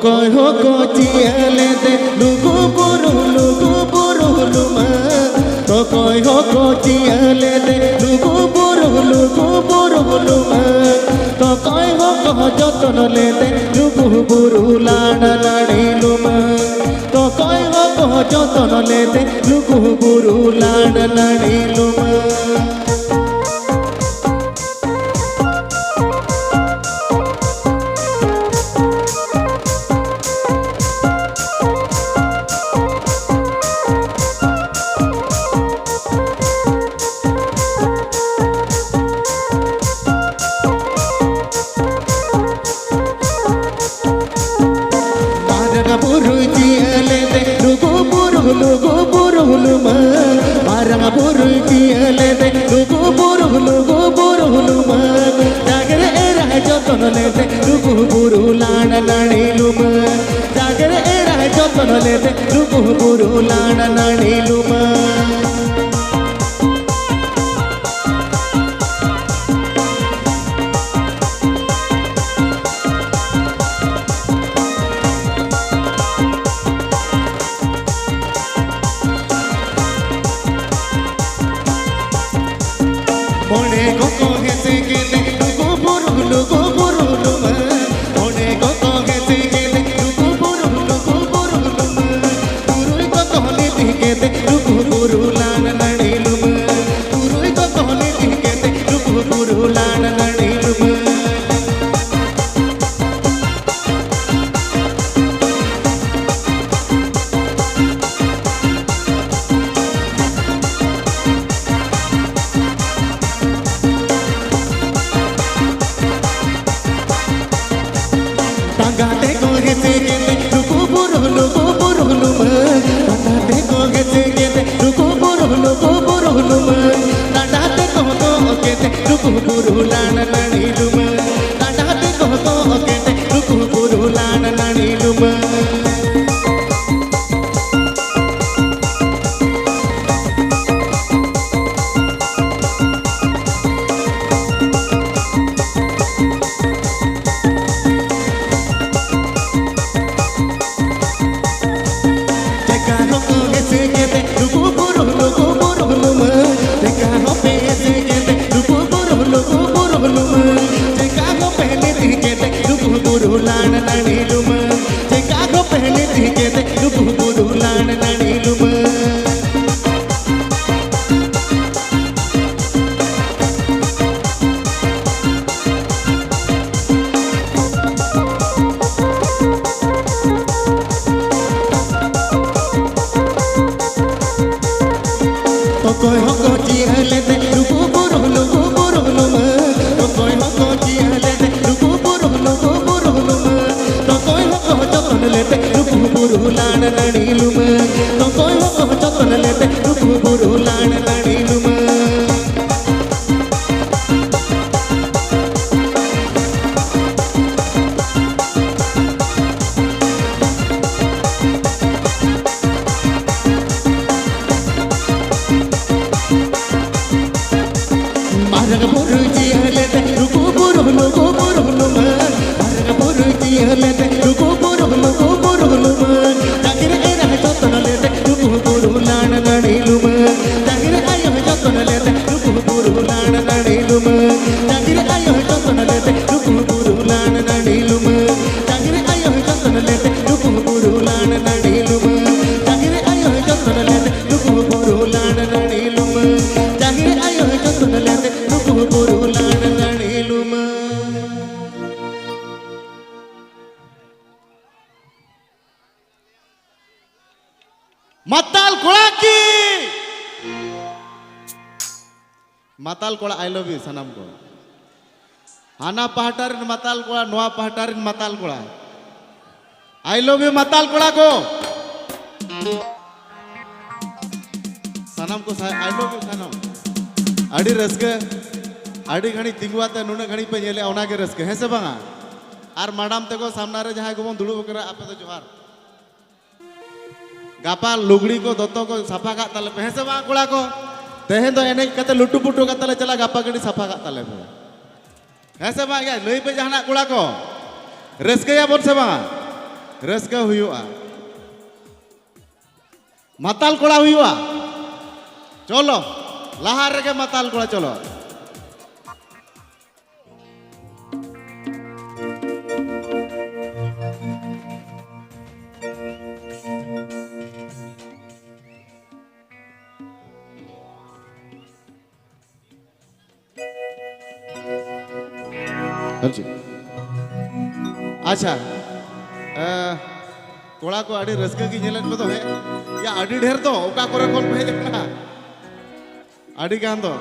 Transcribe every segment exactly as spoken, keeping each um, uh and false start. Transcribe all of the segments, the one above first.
ᱚᱠᱚᱭ ᱦᱚᱸᱠᱚ ᱪᱤᱭᱟᱹ ᱞᱮᱫᱮ ᱞᱩᱜᱩ ᱵᱩᱨᱩ, ᱞᱩᱜᱩ ᱵᱩᱨᱩ ᱞᱩᱢᱟᱹᱝ᱾ ᱚᱠᱚᱭ ᱦᱚᱸᱠᱚ ᱪᱤᱭᱟᱹ ᱞᱮᱫᱮ ᱞᱩᱜᱩ ᱵᱩᱨᱩ, ᱞᱩᱜᱩ ᱵᱩᱨᱩ ᱞᱩᱢᱟᱹᱝ᱾ ᱚᱠᱚᱭ ᱦᱚᱸᱠᱚ ᱡᱚᱛᱚᱱ ᱞᱮᱫᱮ ᱞᱩᱜᱩ ᱵᱩᱨᱩ ᱞᱟᱲ ᱱᱟᱹᱲᱤ ᱞᱩᱢᱟᱹᱝ᱾ ᱚᱠᱚᱭ ᱦᱚᱸᱠᱚ ᱡᱚᱛᱚᱱ ᱞᱮᱫᱮ ᱞᱩᱜᱩ ᱵᱩᱨᱩ ᱞᱟᱲ ᱱᱟᱹᱲᱤ ᱞᱩᱢᱟᱹᱝ᱾ ᱢᱟᱨᱟᱝ ᱵᱩᱨᱩ ᱪᱤᱭᱟᱹ ᱞᱮᱫᱮ ᱞᱩᱜᱩ ᱵᱩᱨᱩ, ᱞᱩᱜᱩ ᱵᱩᱨᱩ ᱞᱩᱢᱟᱹᱝ᱾ ᱢᱟᱨᱟᱝ ᱵᱩᱨᱩ ᱪᱤᱭᱟᱹ ᱞᱮᱫᱮ ᱞᱩᱜᱩ ᱵᱩᱨᱩ, ᱞᱩᱜᱩ ᱵᱩᱨᱩ ᱞᱩᱢᱟᱹᱝ᱾ ᱡᱟᱜᱽᱨᱮ ᱮᱨᱟ ᱡᱚᱛᱚᱱ ᱞᱮᱫᱮ ᱞᱩᱜᱩ ᱵᱩᱨᱩ ᱞᱟᱲ ᱱᱟᱹᱲᱤ ᱞᱩᱢᱟᱹᱝ᱾ ᱡᱟᱜᱽᱨᱮ ᱮᱨᱟ ᱡᱚᱛᱚᱱ ᱞᱮᱫᱮ ᱞᱩᱜᱩ ᱵᱩᱨᱩ ᱞᱟᱲ ᱱᱟᱹᱲᱤ ᱞᱩᱢᱟᱹᱝ᱾ ᱢᱚᱬᱮ ᱠᱚᱠᱚ ᱦᱮᱸᱥᱮ ᱠᱮᱫᱮ ᱞᱩᱜᱩ ᱵᱩᱨᱩ, ᱞᱩᱜᱩ ᱵᱩᱨᱩ ᱞᱩᱢᱟᱹᱝ᱾ ᱢᱚᱬᱮ ᱠᱚᱠᱚ ᱦᱮᱸᱥᱮ ᱠᱮᱫᱮ ᱞᱩᱜᱩ ᱵᱩᱨᱩ, ᱞᱩᱜᱩ ᱵᱩᱨᱩ ᱞᱩᱢᱟᱹᱝ᱾ ᱛᱩᱨᱩᱭ ᱠᱚᱠᱚ ᱱᱤᱛᱤ ᱠᱮᱫᱮ ᱞᱩᱜᱩ ᱵᱩᱨᱩ ᱞᱟᱲ ᱱᱟᱹᱲᱤ ᱞᱩᱢᱟᱹᱝ᱾ ᱛᱩᱨᱩᱭ ᱠᱚᱠᱚ ᱱᱤᱛᱤ ᱠᱮᱫᱮ ᱞᱩᱜᱩ ᱵᱩᱨᱩ ᱞᱟᱲ ᱱᱟᱹᱲᱤ ᱞᱩᱢᱟᱹᱝ᱾ ᱵᱩᱨᱩ ᱪᱤᱭᱟᱹ ᱞᱮᱛᱮ ᱞᱩᱜᱩ ᱵᱩᱨᱩ, ᱞᱩᱜᱩ ᱵᱩᱨᱩ ᱞᱩᱢᱟᱹᱝ᱾ ᱢᱟᱨᱟᱝ ᱵᱩᱨᱩ ᱪᱤᱭᱟᱹ ᱞᱮᱛᱮ ᱞᱩᱜᱩ ᱵᱩᱨᱩ, ᱞᱩᱜᱩ ᱵᱩᱨᱩ ᱞᱩᱢᱟᱹᱝ᱾ ᱡᱟᱜᱮᱨ ᱮᱨᱟ ᱡᱚᱛᱚᱱ ᱞᱮᱛᱮ ᱞᱩᱜᱩ ᱵᱩᱨᱩ ᱞᱟᱲ ᱱᱟᱹᱲᱤ ᱞᱩᱢᱟᱹᱝ᱾ ᱡᱟᱜᱮᱨ ᱟᱭᱳ ᱡᱚᱛᱚᱱ ᱞᱮᱛᱮ ᱞᱩᱜᱩ ᱵᱩᱨᱩ ᱞᱟᱲ ᱱᱟᱹᱲᱤ ᱞᱩᱢᱟᱹᱝ᱾ ᱡᱟᱜᱮᱨ ᱟᱭᱳ ᱡᱚᱛᱚᱱ ᱞᱮᱛᱮ ᱞᱩᱜᱩ ᱵᱩᱨᱩ ᱞᱟᱲ ᱱᱟᱹᱲᱤ ᱞᱩᱢᱟᱹᱝ᱾ ᱡᱟᱜᱮᱨ ᱟᱭᱳ ᱡᱚᱛᱚᱱ ᱞᱮᱛᱮ ᱞᱩᱜᱩ ᱵᱩᱨᱩ ᱞᱟᱲ ᱱᱟᱹᱲᱤ ᱞᱩᱢᱟᱹᱝ᱾ ᱡᱟᱜᱮᱨ ᱟᱭᱳ ᱡᱚᱛᱚᱱ ᱞᱮᱛᱮ ᱞᱩᱜᱩ ᱵᱩᱨᱩ ᱞᱟᱲ ᱱᱟᱹᱲᱤ ᱞᱩᱢᱟᱹᱝ᱾ ᱡᱟᱜᱮᱨ ᱟᱭᱳ ᱡᱚᱛᱚᱱ ᱞᱮᱛᱮ ᱞᱩᱜᱩ ᱵᱩᱨᱩ ᱞᱟᱲ ᱱᱟᱹᱲᱤ ᱞᱩᱢᱟᱹᱝ᱾ ᱢᱟᱛᱟᱞ ᱠᱚᱲᱟ ᱠᱤ? ᱢᱟᱛᱟᱞ ᱠᱚᱲᱟ, I love you ᱥᱟᱱᱟᱢ ᱠᱚ᱾ ᱦᱟᱱᱟ ᱯᱟᱦᱴᱟ ᱨᱮᱱ ᱢᱟᱛᱟᱞ ᱠᱚᱲᱟ, ᱱᱚᱣᱟ ᱯᱟᱦᱴᱟ ᱨᱮᱱ ᱢᱟᱛᱟᱞ ᱠᱚᱲᱟ, I love you ᱢᱟᱛᱟᱞ ᱠᱚᱲᱟ ᱠᱚ᱾ ᱥᱟᱱᱟᱢ ᱠᱚ ᱥᱟ-, I love you ᱥᱟᱱᱟᱢ᱾ ᱟᱹᱰᱤ ᱨᱟᱹᱥᱠᱟᱹ, ᱟᱹᱰᱤ ᱜᱷᱟᱹᱲᱤᱡ ᱛᱤᱸᱜᱩ ᱟᱛᱮ ᱱᱩᱱᱟᱹᱜ ᱜᱷᱟᱹᱲᱤᱡ ᱯᱮ ᱧᱮᱞᱮᱜᱼᱟ, ᱚᱱᱟᱜᱮ ᱨᱟᱹᱥᱠᱟᱹ, ᱦᱮᱸ ᱥᱮ ᱵᱟᱝᱟ? ᱟᱨ ᱢᱟᱰᱟᱢ ᱛᱮᱠᱚ ᱥᱟᱢᱱᱟ ᱨᱮ ᱡᱟᱦᱟᱸᱭ ᱠᱚᱵᱚᱱ ᱫᱩᱲᱩᱵ ᱟᱠᱟᱱᱟ, ᱟᱯᱮ ᱫᱚ ᱡᱚᱦᱟᱨ᱾ ᱜᱟᱯᱟ ᱞᱩᱜᱽᱲᱤ ᱠᱚ, ᱫᱚᱛᱚ ᱠᱚ ᱥᱟᱯᱷᱟ ᱠᱟᱜ ᱛᱟᱞᱮ ᱯᱮ, ᱦᱮᱸ ᱥᱮ ᱵᱟᱝ ᱠᱚᱲᱟ ᱠᱚ? ᱛᱮᱦᱮᱧ ᱫᱚ ᱮᱱᱮᱡ ᱠᱟᱛᱮ ᱞᱩᱴᱩ ᱯᱩᱴᱩ ᱠᱟᱛᱮ ᱞᱮ ᱪᱟᱞᱟᱜᱼᱟ, ᱜᱟᱯᱟ ᱠᱟᱹᱴᱤᱡ ᱥᱟᱯᱷᱟ ᱠᱟᱜ ᱛᱟᱞᱮ ᱯᱮ, ᱦᱮᱸ ᱥᱮ ᱵᱟᱝ? ᱭᱟ, ᱞᱟᱹᱭ ᱯᱮ ᱡᱟᱦᱟᱱᱟᱜ ᱠᱚᱲᱟ ᱠᱚ, ᱨᱟᱹᱥᱠᱟᱹᱭᱟᱵᱚᱱ ᱥᱮ ᱵᱟᱝᱟ? ᱨᱟᱹᱥᱠᱟᱹ ᱦᱩᱭᱩᱜᱼᱟ, ᱢᱟᱛᱟᱞ ᱠᱚᱲᱟ ᱦᱩᱭᱩᱜᱼᱟ᱾ ᱪᱚᱞᱚ, ᱞᱟᱦᱟ ᱨᱮᱜᱮ ᱢᱟᱛᱟᱞ ᱠᱚᱲᱟ, ᱪᱚᱞᱚ᱾ ᱟᱨ ᱪᱮᱫ? ᱟᱪᱪᱷᱟ, ᱮ, ᱠᱚᱲᱟ ᱠᱚ ᱟᱹᱰᱤ ᱨᱟᱹᱥᱠᱟᱹ ᱜᱮ ᱧᱮᱞᱮᱫ ᱠᱚᱫᱚ ᱦᱮᱡ, ᱭᱟ, ᱟᱹᱰᱤ ᱰᱷᱮᱨ ᱫᱚ ᱚᱠᱟ ᱠᱚᱨᱮ ᱠᱷᱚᱱ ᱯᱮ ᱦᱮᱡ ᱟᱠᱟᱱᱟ? ᱟᱹᱰᱤ ᱜᱟᱱ ᱫᱚ᱾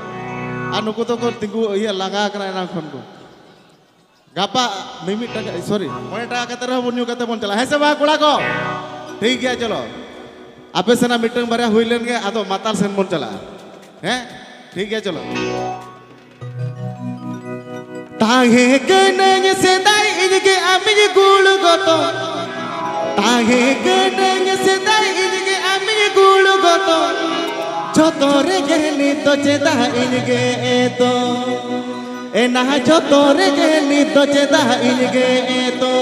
ᱟᱨ ᱱᱩᱠᱩ ᱫᱚᱠᱚ ᱛᱤᱸᱜᱩ, ᱤᱭᱟᱹ, ᱞᱟᱸᱜᱟ ᱟᱠᱟᱱᱟ ᱮᱱᱟᱝ ᱠᱷᱚᱱ ᱠᱚ᱾ ᱜᱟᱯᱟ ᱢᱤᱢᱤᱫ ᱴᱟᱠᱟ, sorry, ᱢᱚᱬᱮ ᱴᱟᱠᱟ ᱠᱟᱛᱮ ᱨᱮᱦᱚᱸ ᱵᱚᱱ ᱧᱩ ᱠᱟᱛᱮ ᱵᱚᱱ ᱪᱟᱞᱟᱜᱼᱟ, ᱦᱮᱸ ᱥᱮ ᱵᱟᱝ ᱠᱚᱲᱟ ᱠᱚ? ᱴᱷᱤᱠ ᱜᱮᱭᱟ, ᱪᱚᱞᱚ᱾ ᱟᱯᱮ ᱥᱮᱱᱟᱜ ᱢᱤᱫᱴᱟᱝ ᱵᱟᱨᱭᱟ ᱦᱩᱭ ᱞᱮᱱ ᱜᱮ, ᱟᱫᱚ ᱢᱟᱛᱟᱞ ᱥᱮᱱ ᱵᱚᱱ ᱪᱟᱞᱟᱜᱼᱟ᱾ ᱦᱮᱸ, ᱴᱷᱤᱠ ᱜᱮᱭᱟ, ᱪᱚᱞᱚ᱾ ᱛᱟᱦᱮᱸ ᱠᱟᱹᱱᱟᱹᱧ ᱥᱮᱫᱟᱭ ᱤᱧ ᱜᱮ ᱟᱢᱤᱧ ᱜᱩᱲ ᱜᱚᱛᱚ᱾ ᱛᱟᱦᱮᱸ ᱠᱟᱹᱱᱟᱹᱧ ᱥᱮᱫᱟᱭ ᱤᱧ ᱜᱮ ᱟᱢᱤᱧ ᱜᱩᱲ ᱜᱚᱛᱚ᱾ ᱡᱚᱛᱚ ᱨᱮᱜᱮ ᱱᱤᱛ ᱫᱚ ᱪᱮᱫᱟᱜ ᱤᱧ ᱜᱮ ᱮᱛᱚ? ᱮᱱᱟ ᱡᱚᱛᱚ ᱨᱮᱜᱮ ᱱᱤᱛ ᱫᱚ ᱪᱮᱫᱟᱜ ᱤᱧ ᱜᱮ ᱮᱛᱚ?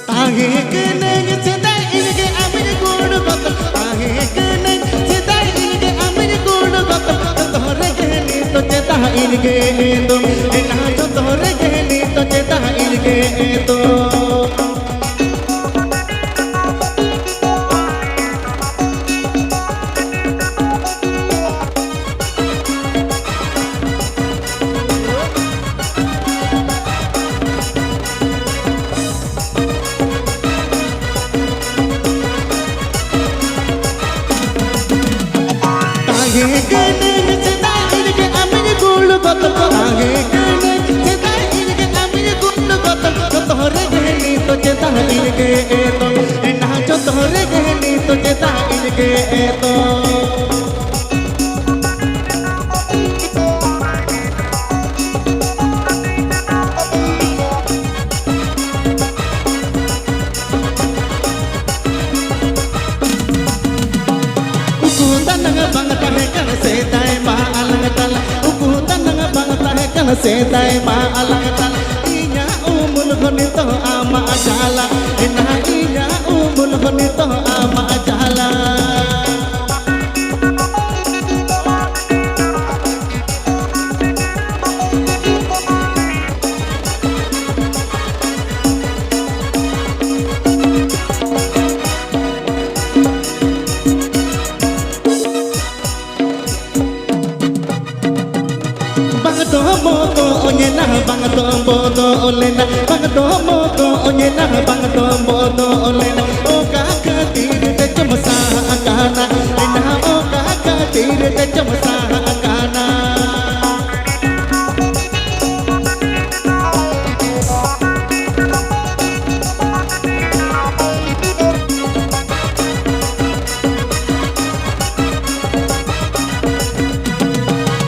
ᱛᱟᱦᱮᱸ ᱠᱟᱹᱱᱟᱹᱧ ᱥᱮᱫᱟᱭ ᱤᱧ ᱜᱮ ᱟᱢᱤᱧ ᱜᱩᱲ ᱜᱚᱛᱚ᱾ ᱛᱟᱦᱮᱸ ᱠᱟᱹᱱᱟᱹᱧ ᱥᱮᱫᱟᱭ ᱤᱧ ᱜᱮ ᱟᱢᱤᱧ ᱜᱩᱲ ᱜᱚᱛᱚ᱾ ᱡᱚᱛᱚ ᱨᱮᱜᱮ ᱱᱤᱛ ᱫᱚ ᱪᱮᱫᱟᱜ ᱤᱧ ᱜᱮ ᱮᱛᱚ? ᱮᱱᱟ ᱡᱚᱛᱚ ᱨᱮᱜᱮ ᱱᱤᱛ ᱫᱚ ᱪᱮᱫᱟᱜ ᱤᱧ ᱜᱮ ᱮᱛᱚ? ᱛᱟᱦᱮᱸ ᱠᱟᱹᱱᱟᱹᱧ ᱥᱮᱫᱟᱭ ᱤᱧ ᱜᱮ ᱟᱢᱤᱧ ᱜᱩᱲ ᱜᱚᱛᱚ᱾ ᱛᱟᱦᱮᱸ ᱠᱟᱹᱱᱟᱹᱧ ᱥᱮᱫᱟᱭ ᱤᱧ ᱜᱮ ᱟᱢᱤᱧ ᱜᱩᱲ ᱜᱚᱛᱚ᱾ ᱡᱚᱛᱚ ᱨᱮᱜᱮ ᱱᱤᱛ ᱫᱚ ᱪᱮᱫᱟᱜ ᱤᱧ ᱜᱮ ᱮᱛᱚ? ᱮᱱᱟ ᱡᱚᱛᱚ ᱨᱮᱜᱮ ᱱᱤᱛ ᱫᱚ ᱪᱮᱫᱟᱜ ᱤᱧ ᱜᱮ ᱮᱛᱚ? ᱩᱠᱩ ᱛᱟᱱᱟᱝ ᱵᱟᱝ ᱛᱟᱦᱮᱸ ᱠᱟᱱᱟ ᱥᱮᱫᱟᱭ ᱢᱟ ᱟᱞᱟᱝ ᱛᱟᱞᱟ᱾ ᱩᱠᱩ ᱛᱟᱱᱟᱝ ᱵᱟᱝ ᱛᱟᱦᱮᱸ ᱠᱟᱱᱟ ᱥᱮᱫᱟᱭ ᱢᱟ ᱟᱞᱟᱝ ᱛᱟᱞᱟ᱾ ᱤᱧᱟᱹᱜ ᱩᱢᱩᱞ ᱠᱷᱚᱱ ᱱᱤᱛᱚᱜ ᱟᱢᱟᱜ ᱪᱟᱞᱟ᱾ ᱮᱱᱟ ᱤᱧᱟᱹᱜ ᱩᱢᱩᱞ ᱠᱷᱚᱱ ᱱᱤᱛᱚᱜ ᱟᱢᱟᱜ ᱪᱟᱞᱟ᱾ ᱵᱟᱝ ᱫᱚ ᱵᱚᱛᱚ ᱚᱧᱮᱞᱟ, ᱵᱟᱝ ᱫᱚ ᱵᱚᱛᱚ ᱚᱞᱮᱱᱟ, ᱵᱟᱝ ᱫᱚ ᱵᱚᱛᱚ ᱚᱧᱮᱞᱟ, ᱵᱟᱝ ᱫᱚ ᱵᱚᱛᱚ ᱚᱞᱮᱱᱟ᱾ ᱚᱠᱟ ᱠᱷᱟᱹᱛᱤᱨ ᱛᱮ ᱪᱚᱢ ᱥᱟᱦᱟ ᱟᱠᱟᱱᱟ, ᱮᱱᱟ ᱚᱠᱟ ᱠᱷᱟᱹᱛᱤᱨ ᱛᱮ ᱪᱚᱢ ᱥᱟᱦᱟ ᱟᱠᱟᱱᱟ᱾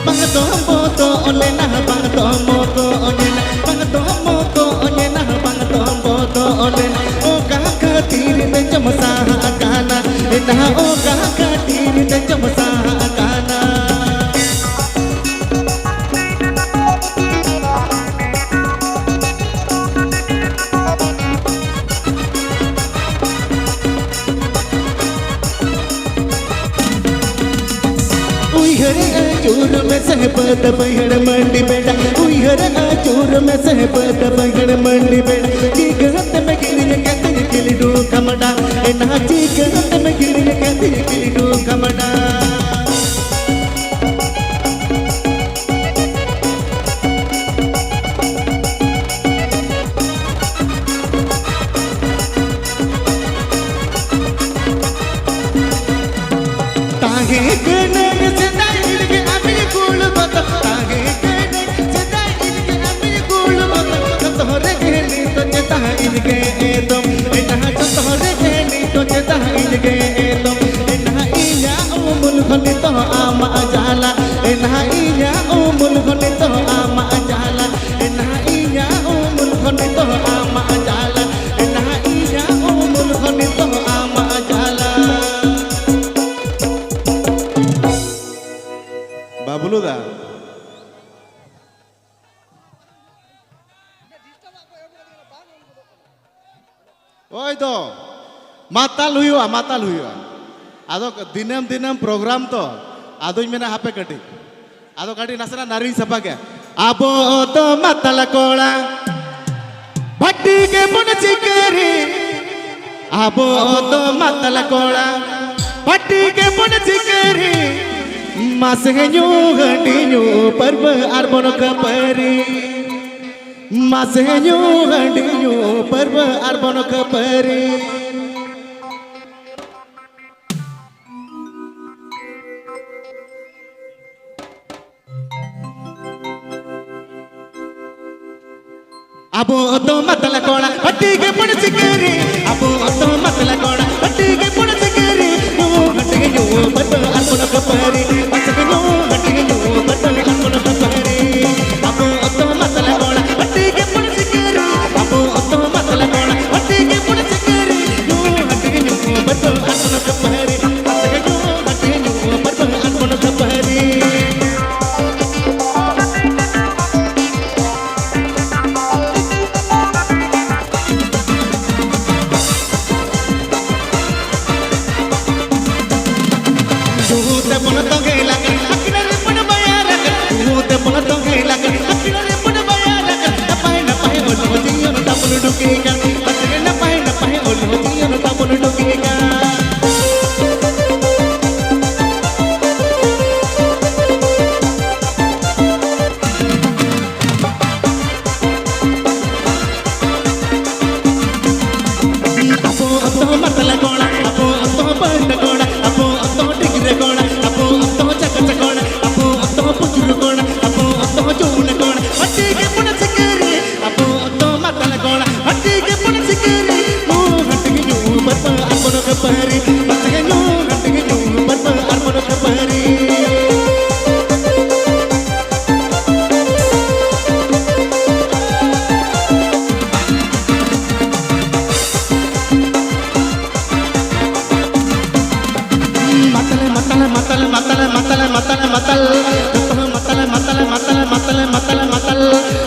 ᱵᱟᱝ ᱫᱚ ᱵᱚᱛᱚ ᱚᱞᱮᱱᱟ, ᱵᱟᱝ ᱫᱚ ᱵᱚᱛᱚ ᱚᱞᱮᱱᱟ, ᱵᱟᱝ ᱵᱟᱹᱫᱽ ᱵᱟᱹᱭᱦᱟᱹᱲ ᱢᱟᱹᱰᱤ ᱵᱮᱰᱟ, ᱩᱭᱦᱟᱹᱨ ᱟᱹᱪᱩᱨ ᱢᱮᱥᱮ ᱵᱟᱹᱫᱽ ᱵᱟᱹᱭᱦᱟᱹᱲ ᱢᱟᱹᱰᱤ ᱵᱮᱰᱟ᱾ ᱪᱤᱠᱟᱹᱛᱮᱢ ᱦᱤᱲᱤᱧ ᱠᱟᱫᱤᱧ ᱠᱤᱞᱤᱰᱩ ᱠᱷᱟᱢᱰᱟ, ᱮᱱᱟ ᱪᱤᱠᱟᱹᱛᱮᱢ ᱦᱤᱲᱤᱧ ᱠᱟᱫᱤᱧ ᱠᱤᱞᱤᱰᱩ ᱠᱷᱟᱢᱰᱟ᱾ ᱛᱟᱦᱮᱸ ᱠᱟᱹᱱᱟᱹᱧ ᱥᱮᱫᱟᱭ ᱤᱧ ᱜᱮ ᱟᱢᱤᱧ ᱜᱩᱞ ᱜᱚᱫᱚᱜ, ᱛᱟᱦᱮᱸ ᱠᱟᱹᱱᱟᱹᱧ ᱥᱮᱫᱟᱭ ᱤᱧ ᱜᱮ ᱟᱢᱤᱧ ᱜᱩᱞ ᱜᱚᱫᱚᱜ᱾ ᱡᱚᱛᱚ ᱨᱮᱜᱮ ᱱᱤᱛᱚᱜ ᱪᱮᱫᱟᱜ ᱤᱧ ᱜᱮ ᱮᱛᱚᱢ, ᱮᱴᱟᱜ ᱡᱚᱛᱚ ᱨᱮᱜᱮ ᱱᱤᱛᱚᱜ ᱪᱮᱫᱟᱜ ᱤᱧ ᱜᱮ ᱮᱛᱚᱢ᱾ ᱮᱱᱟ ᱤᱧᱟᱜ ᱩᱢᱩᱞ ᱠᱷᱚᱱ ᱱᱤᱛᱚᱜ ᱟᱢᱟᱜ ᱡᱟᱞᱟ, ᱮᱱᱟ ᱤᱧᱟᱜ ᱩᱢᱩᱞ ᱠᱷᱚᱱ ᱱᱤᱛᱚᱜ ᱟᱢᱟᱜ ᱡᱟᱞᱟ, ᱮᱱᱟ ᱤᱧᱟᱜ ᱩᱢᱩᱞ ᱠᱷᱚᱱ ᱱᱤᱛᱚᱜ ᱟᱢᱟᱜ ᱡᱟᱞᱟ, ᱮᱱᱟ ᱤᱧᱟᱜ ᱩᱢᱩᱞ ᱠᱷᱚᱱ ᱱᱤᱛᱚᱜ ᱟᱢᱟᱜ ᱡᱟᱞᱟ᱾ ᱵᱟᱵᱞᱩ ᱫᱟ᱾ ᱳᱭ ᱫᱚ, ᱢᱟᱛᱟᱞ ᱦᱩᱭᱩᱜᱼᱟ, ᱢᱟᱛᱟᱞ ᱦᱩᱭᱩᱜᱼᱟ᱾ ᱟᱫᱚ ᱫᱤᱱᱟᱹᱢ ᱫᱤᱱᱟᱹᱢ ᱯᱨᱳᱜᱨᱟᱢ ᱛᱚ, ᱟᱫᱚᱧ ᱢᱮᱱᱟ ᱦᱟᱯᱮ ᱠᱟᱹᱴᱤᱡ, ᱟᱫᱚ ᱠᱟᱹᱴᱤᱡ ᱱᱟᱥᱮᱱᱟᱜ ᱱᱟᱨᱤᱧ ᱥᱟᱯᱷᱟ ᱠᱮᱭᱟ᱾ ᱟᱵᱚ ᱫᱚ ᱢᱟᱛᱟᱞ ᱠᱚᱲᱟ, ᱵᱷᱟᱹᱴᱤ ᱜᱮᱵᱚᱱ ᱪᱤᱠᱟᱹᱨᱤ᱾ ᱟᱵᱚ ᱫᱚ ᱢᱟᱛᱟᱞ ᱠᱚᱲᱟ, ᱵᱷᱟᱹᱴᱤ ᱜᱮᱵᱚᱱ ᱪᱤᱠᱟᱹᱨᱤ᱾ ᱢᱟᱥᱮ ᱧᱩ ᱦᱟᱺᱰᱤ ᱧᱩ ᱯᱟᱹᱨᱣᱟᱹ ᱟᱨ ᱵᱚᱱ ᱠᱷᱟᱹᱯᱟᱹᱨᱤ᱾ ᱢᱟᱥᱮ ᱧᱩ ᱦᱟᱺᱰᱤ ᱧᱩ ᱯᱟᱹᱨᱣᱟᱹ ᱟᱨ ᱵᱚᱱ ᱠᱷᱟᱹᱯᱟᱹᱨᱤ᱾ ᱟᱵᱚ ᱫᱚ ᱢᱟᱛᱞᱟ ᱠᱚᱲᱟ, ᱦᱟᱹᱴᱤ ᱜᱮ ᱵᱚᱱ ᱥᱤᱠᱟᱹᱨᱤ᱾ ᱟᱵᱚ ᱫᱚ ᱢᱟᱛᱞᱟ ᱠᱚᱲᱟ, ᱦᱟᱹᱴᱤ ᱜᱮ ᱵᱚᱱ ᱥᱤᱠᱟᱹᱨᱤ᱾ ᱧᱩ ᱦᱟᱹᱴᱤ ᱧᱩ ᱵᱟᱹᱫ ᱟᱨ ᱵᱚᱱ ᱠᱷᱟᱹᱯᱟᱹᱨᱤ᱾ ᱵᱟᱥ ᱜᱮ ᱧᱩ ᱦᱟᱹᱴᱤ ᱧᱩ ᱵᱟᱹᱫ ᱟᱨ ᱵᱚᱱ ᱠᱷᱟᱹᱯᱟᱹᱨᱤ᱾ ᱟᱵᱚ ᱫᱚ ᱢᱟᱛᱞᱟ ᱠᱚᱲᱟ, ᱦᱟᱹᱴᱤ ᱜᱮ ᱵᱚᱱ ᱥᱤᱠᱟᱹᱨᱤ᱾ ᱟᱵᱚ ᱫᱚ ᱢᱟᱛᱞᱟ ᱠᱚᱲᱟ, ᱦᱟᱹᱴᱤ ᱜᱮ ᱵᱚᱱ ᱥᱤᱠᱟᱹᱨᱤ᱾ ᱧᱩ ᱦᱟᱹᱴᱤ ᱧᱩ ᱵᱟᱹᱫ ᱟᱨ ᱵᱚᱱ ᱠᱷᱟᱹᱯᱟᱹᱨᱤ᱾ ᱵᱟᱥ ᱜᱮ ᱧᱩ ᱦᱟᱹᱴᱤ ᱧᱩ ᱵᱟᱹᱫ ᱟᱨ ᱵᱚᱱ ᱠᱷᱟᱹᱯᱟᱹᱨᱤ᱾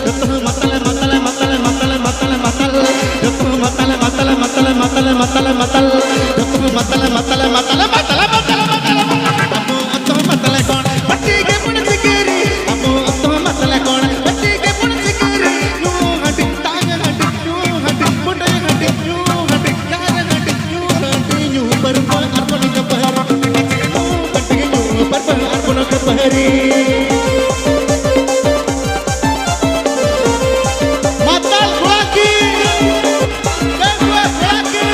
ᱡᱚᱛᱚ ᱦᱚᱸ ᱢᱟᱛᱟᱞ, ᱢᱟᱛᱟᱞ, ᱢᱟᱛᱟᱞ᱾ ᱡᱚᱛᱚ ᱦᱚᱸ ᱢᱟᱛᱟᱞ, ᱢᱟᱛᱟᱞ, ᱢᱟᱛᱟᱞ᱾ ᱡᱚᱛᱚ ᱦᱚᱸ ᱢᱟᱛᱟᱞ, ᱢᱟᱛᱟᱞ, ᱢᱟᱛᱟᱞ, ᱢᱟᱛᱟᱞ, ᱢᱟᱛᱟᱞ᱾ ᱟᱵᱚ ᱚᱛᱚ ᱢᱟᱛᱟᱞ ᱠᱚᱲᱟ ᱯᱟᱹᱴᱤ ᱜᱮ ᱵᱚᱱ ᱥᱤᱠᱟᱹᱨᱤ᱾ ᱟᱵᱚ ᱚᱛᱚ ᱢᱟᱛᱟᱞ ᱠᱚᱲᱟ ᱯᱟᱹᱴᱤ ᱜᱮ ᱵᱚᱱ ᱥᱤᱠᱟᱹᱨᱤ᱾ ᱧᱩ ᱦᱟᱺᱰᱤ, ᱛᱟᱝ ᱦᱟᱺᱰᱤ, ᱧᱩ ᱦᱟᱺᱰᱤ, ᱵᱩᱰᱟᱹᱭ ᱦᱟᱺᱰᱤ, ᱧᱩ ᱦᱟᱺᱰᱤ, ᱛᱟᱝ ᱦᱟᱺᱰᱤ, ᱧᱩ ᱦᱟᱺᱰᱤ, ᱧᱩ ᱯᱟᱹᱨᱣᱟᱹ ᱟᱨ ᱵᱚᱱ ᱠᱷᱟᱹᱯᱟᱹᱨᱤ᱾ ᱧᱩ ᱦᱟᱺᱰᱤ, ᱧᱩ ᱯᱟᱹᱨᱣᱟᱹ ᱟᱨ ᱵᱚᱱ ᱠᱷᱟᱹᱯᱟᱹᱨᱤ᱾ ᱢᱟᱛᱟᱞ ᱠᱚᱲᱟ ᱠᱤ, ᱰᱟᱺᱜᱩᱣᱟᱹ ᱠᱚᱲᱟ ᱠᱤ᱾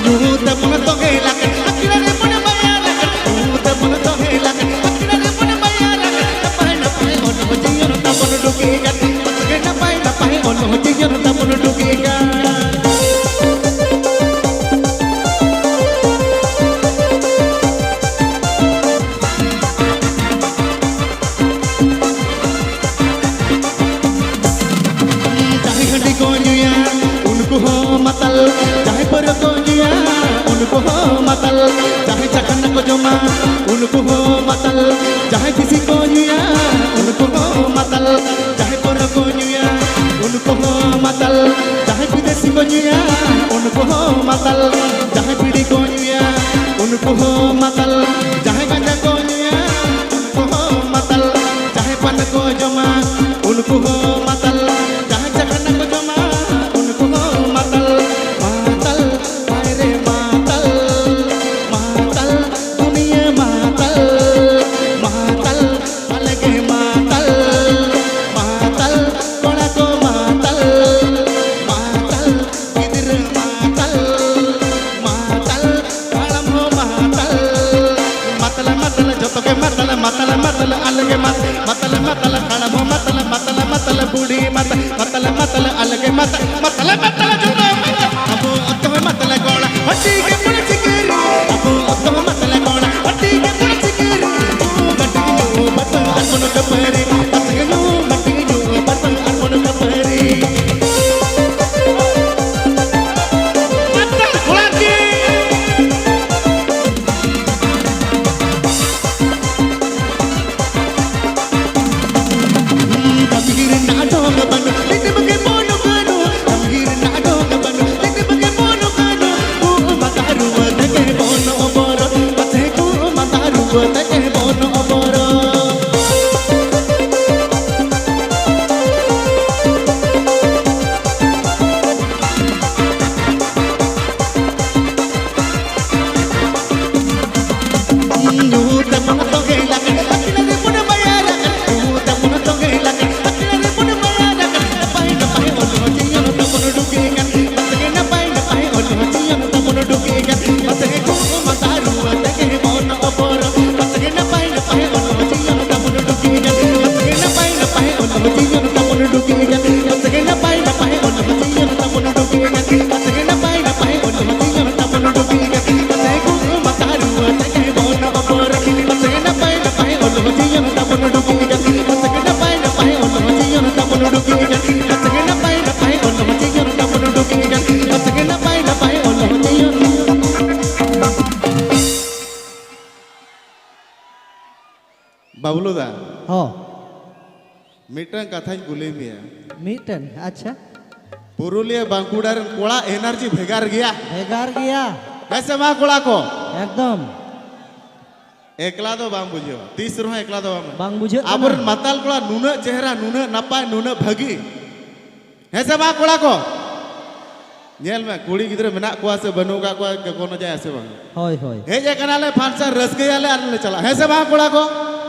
ᱧᱩ ᱛᱮᱵᱚᱱ ᱫᱚᱦᱮ ᱞᱟᱠᱟᱱ, ᱟᱠᱷᱲᱟ ᱨᱮᱵᱚᱱ ᱵᱟᱭᱟ ᱞᱟᱠᱟᱱ᱾ ᱧᱩ ᱛᱮᱵᱚᱱ ᱫᱚᱦᱮ ᱞᱟᱠᱟᱱ, ᱟᱠᱷᱲᱟ ᱨᱮᱵᱚᱱ ᱵᱟᱭᱟ ᱞᱟᱠᱟᱱ᱾ ᱱᱟᱯᱟᱭ ᱱᱟᱯᱟᱭ ᱚᱱᱚ ᱡᱤᱭᱚᱱ ᱛᱟᱵᱚᱱ ᱰᱩᱜᱤ ᱜᱟᱛᱮ᱾ ᱱᱟᱯᱟᱭ ᱱᱟᱯᱟᱭ ᱚᱱᱚ ᱡᱤᱭᱚᱱ ᱛᱟᱵᱚᱱ ᱰᱩᱜᱤ ᱜᱟᱛᱮ᱾ ᱡᱟᱦᱟᱸᱭ ᱦᱟᱺᱰᱤ ᱠᱚ ᱧᱩᱭᱟ, ᱩᱱᱠᱩ ᱦᱚᱸ ᱢᱟᱛᱟᱞ᱾ ᱡᱟᱦᱟᱸᱭ ᱯᱟᱹᱣᱨᱟᱹ ᱠᱚ ᱧᱩᱭᱟ, ᱩᱱᱠᱩ ᱦᱚᱸ ᱢᱟᱛᱟᱞ᱾ ᱡᱟᱦᱟᱸᱭ ᱪᱟᱠᱷᱟᱱᱟ ᱠᱚ ᱡᱚᱢᱟ, ᱩᱱᱠᱩ ᱦᱚᱸ ᱢᱟᱛᱟᱞ᱾ ᱡᱟᱦᱟᱸᱭ ᱵᱤᱥᱤ ᱠᱚ ᱧᱩᱭᱟ, ᱩᱱᱠᱩ ᱦᱚᱸ ᱢᱟᱛᱟᱞ᱾ ᱡᱟᱦᱟᱸᱭ ᱯᱟᱹᱣᱨᱟᱹ ᱠᱚ ᱧᱩᱭᱟ, ᱩᱱᱠᱩ ᱦᱚᱸ ᱢᱟᱛᱟᱞ᱾ ᱡᱟᱦᱟᱸᱭ ᱵᱤᱫᱮᱥᱤ ᱠᱚ ᱧᱩᱭᱟ, ᱩᱱᱠᱩ ᱦᱚᱸ ᱢᱟᱛᱟᱞ᱾ ᱡᱟᱦᱟᱸᱭ ᱵᱤᱲᱤ ᱠᱚ ᱧᱩᱭᱟ, ᱩᱱᱠᱩ ᱦᱚᱸ ᱢᱟᱛᱟᱞ᱾ ᱡᱟᱦᱟᱸᱭ ᱜᱟᱸᱡᱟ ᱠᱚ ᱧᱩᱭᱟ, ᱩᱱᱠᱩ ᱦᱚᱸ ᱢᱟᱛᱟᱞ᱾ ᱡᱟᱦᱟᱸᱭ ᱯᱟᱱ ᱠᱚ ᱡᱚᱢᱟ, ᱩᱱᱠᱩ ᱦᱚᱸ ᱢᱟᱛᱟᱞ᱾ ᱡᱟᱦᱟᱸᱭ ᱪᱟᱠᱷᱱᱟ ᱠᱚ ᱡᱚᱢᱟ, ᱩᱱᱠᱩ ᱦᱚᱸ ᱢᱟᱛᱟᱞ᱾ ᱢᱟᱛᱟᱞ, ᱦᱟᱭ ᱨᱮ ᱢᱟᱛᱟᱞ, ᱢᱟᱛᱟᱞ, ᱫᱩᱱᱤᱭᱟᱹ ᱢᱟᱛᱟᱞ, ᱢᱟᱛᱟᱞ, ᱟᱞᱮ ᱜᱮ ᱢᱟᱛᱟᱞ, ᱢᱟᱛᱟᱞ, ᱠᱚᱲᱟ ᱠᱚ ᱢᱟᱛᱟᱞ, ᱢᱟᱛᱟᱞ, ᱜᱤᱫᱽᱨᱟᱹ ᱢᱟᱛᱟᱞ, ᱢᱟᱛᱟᱞ, ᱦᱟᱲᱟᱢ ᱦᱚᱸ ᱢᱟᱛᱟᱞ, ᱢᱟᱛᱟᱞ, ᱢᱟᱛᱟᱞ, ᱡᱚᱛᱚ ᱜᱮ ᱢᱟᱛᱟᱞ, ᱢᱟᱛᱟᱞ, ᱢᱟᱛᱟᱞ, ᱟᱞᱮ ᱜᱮ ᱢᱟᱛᱟᱞ, ᱢᱟᱛᱟᱞ, ᱢᱟᱛᱟᱞ, ᱦᱟᱲᱟᱢ ᱦᱚᱸ ᱢᱟᱛᱟᱞ, ᱢᱟᱛᱟᱞ, ᱢᱟᱛᱟᱞ, ᱵᱩᱲᱦᱤ ᱢᱟᱛᱟᱞ, ᱢᱟᱛᱟᱞ, ᱢᱟᱛᱟᱞ, ᱟᱞᱮ ᱜᱮ ᱢᱟᱛᱟᱞ, ᱢᱟᱛᱟᱞ, ᱢᱟᱛᱟᱞ, ᱡᱚᱛᱚ ᱢᱟᱛᱟᱞ, ᱟᱵᱚ ᱚᱛᱚ ᱢᱟᱛᱟᱞ ᱠᱚᱲᱟ, ᱦᱟᱹᱴᱤ ᱜᱮ ᱵᱚᱱ ᱪᱤᱠᱟᱹᱨᱤ, ᱟᱵᱚ ᱚᱛᱚ ᱢᱟᱛᱟᱞ ᱠᱚᱲᱟ, ᱦᱟᱹᱴᱤ ᱜᱮ ᱵᱚᱱ ᱪᱤᱠᱟᱹᱨᱤ, ᱧᱩ ᱜᱟᱹᱴᱤ ᱧᱩ ᱵᱟᱛᱟ ᱟᱨ ᱵᱚᱱ ᱠᱷᱟᱹᱯᱟᱹᱨᱤ, ᱟᱛᱮ ᱧᱩ ᱜᱟᱹᱴᱤ ᱧᱩ ᱵᱟᱛᱟ ᱟᱨ ᱵᱚᱱ ᱠᱷᱟᱹᱯᱟᱹᱨᱤ᱾ ᱢᱟᱛᱟᱞ ᱠᱚᱲᱟ ᱠᱤ ᱵᱟᱵᱞᱩ ᱫᱟ, ᱦᱚᱸ᱾ ᱢᱤᱫᱴᱟᱝ ᱠᱟᱛᱷᱟᱧ ᱠᱩᱞᱤ ᱢᱮᱭᱟ᱾ ᱢᱤᱫᱴᱮᱱ, ᱟᱪᱪᱷᱟ᱾ ᱯᱩᱨᱩᱞᱤᱭᱟᱹ ᱵᱟᱸᱠᱩᱲᱟ ᱨᱮᱱ ᱠᱚᱲᱟ ᱮᱱᱟᱨᱡᱤ ᱵᱷᱮᱜᱟᱨ ᱜᱮᱭᱟ᱾ ᱵᱷᱮᱜᱟᱨ ᱜᱮᱭᱟ᱾ ᱦᱮᱸ ᱥᱮ ᱵᱟᱝ ᱠᱚᱲᱟ ᱠᱚ? ᱮᱠᱫᱚᱢ᱾ ᱮᱠᱞᱟ ᱫᱚ ᱵᱟᱝ ᱵᱩᱡᱷᱟᱹᱜᱼᱟ, ᱛᱤᱥ ᱨᱮᱦᱚᱸ ᱮᱠᱞᱟ ᱫᱚ ᱵᱟᱝ ᱵᱩᱡᱷᱟᱹᱜᱼᱟ᱾ ᱵᱟᱝ ᱵᱩᱡᱷᱟᱹᱜ ᱠᱟᱱᱟ᱾ ᱟᱵᱚᱨᱮᱱ ᱢᱟᱛᱟᱞ ᱠᱚᱲᱟ ᱱᱩᱱᱟᱹᱜ ᱪᱮᱦᱨᱟ, ᱱᱩᱱᱟᱹᱜ ᱱᱟᱯᱟᱭ, ᱱᱩᱱᱟᱹᱜ ᱵᱷᱟᱹᱜᱤ᱾ ᱦᱮᱸ ᱥᱮ ᱵᱟᱝ ᱠᱚᱲᱟ ᱠᱚ? ᱧᱮᱞ ᱢᱮ, ᱠᱩᱲᱤ ᱜᱤᱫᱽᱨᱟᱹ ᱢᱮᱱᱟᱜ ᱠᱚᱣᱟ ᱥᱮ ᱵᱟᱹᱱᱩᱜ ᱟᱠᱟᱫ ᱠᱚᱣᱟ, ᱠᱳᱱᱳ ᱡᱟᱭᱜᱟ ᱥᱮ ᱵᱟᱝ? ᱦᱳᱭ, ᱦᱳᱭ᱾ ᱦᱮᱡ ᱟᱠᱟᱱᱟᱞᱮ function, ᱨᱟᱹᱥᱠᱟᱹᱭᱟᱞᱮ ᱟᱨ ᱞᱮ ᱪᱟᱞᱟᱜᱼᱟ᱾ ᱦᱮᱸ ᱥᱮ ᱵᱟᱝ ᱠᱚᱲᱟ ᱠᱚ?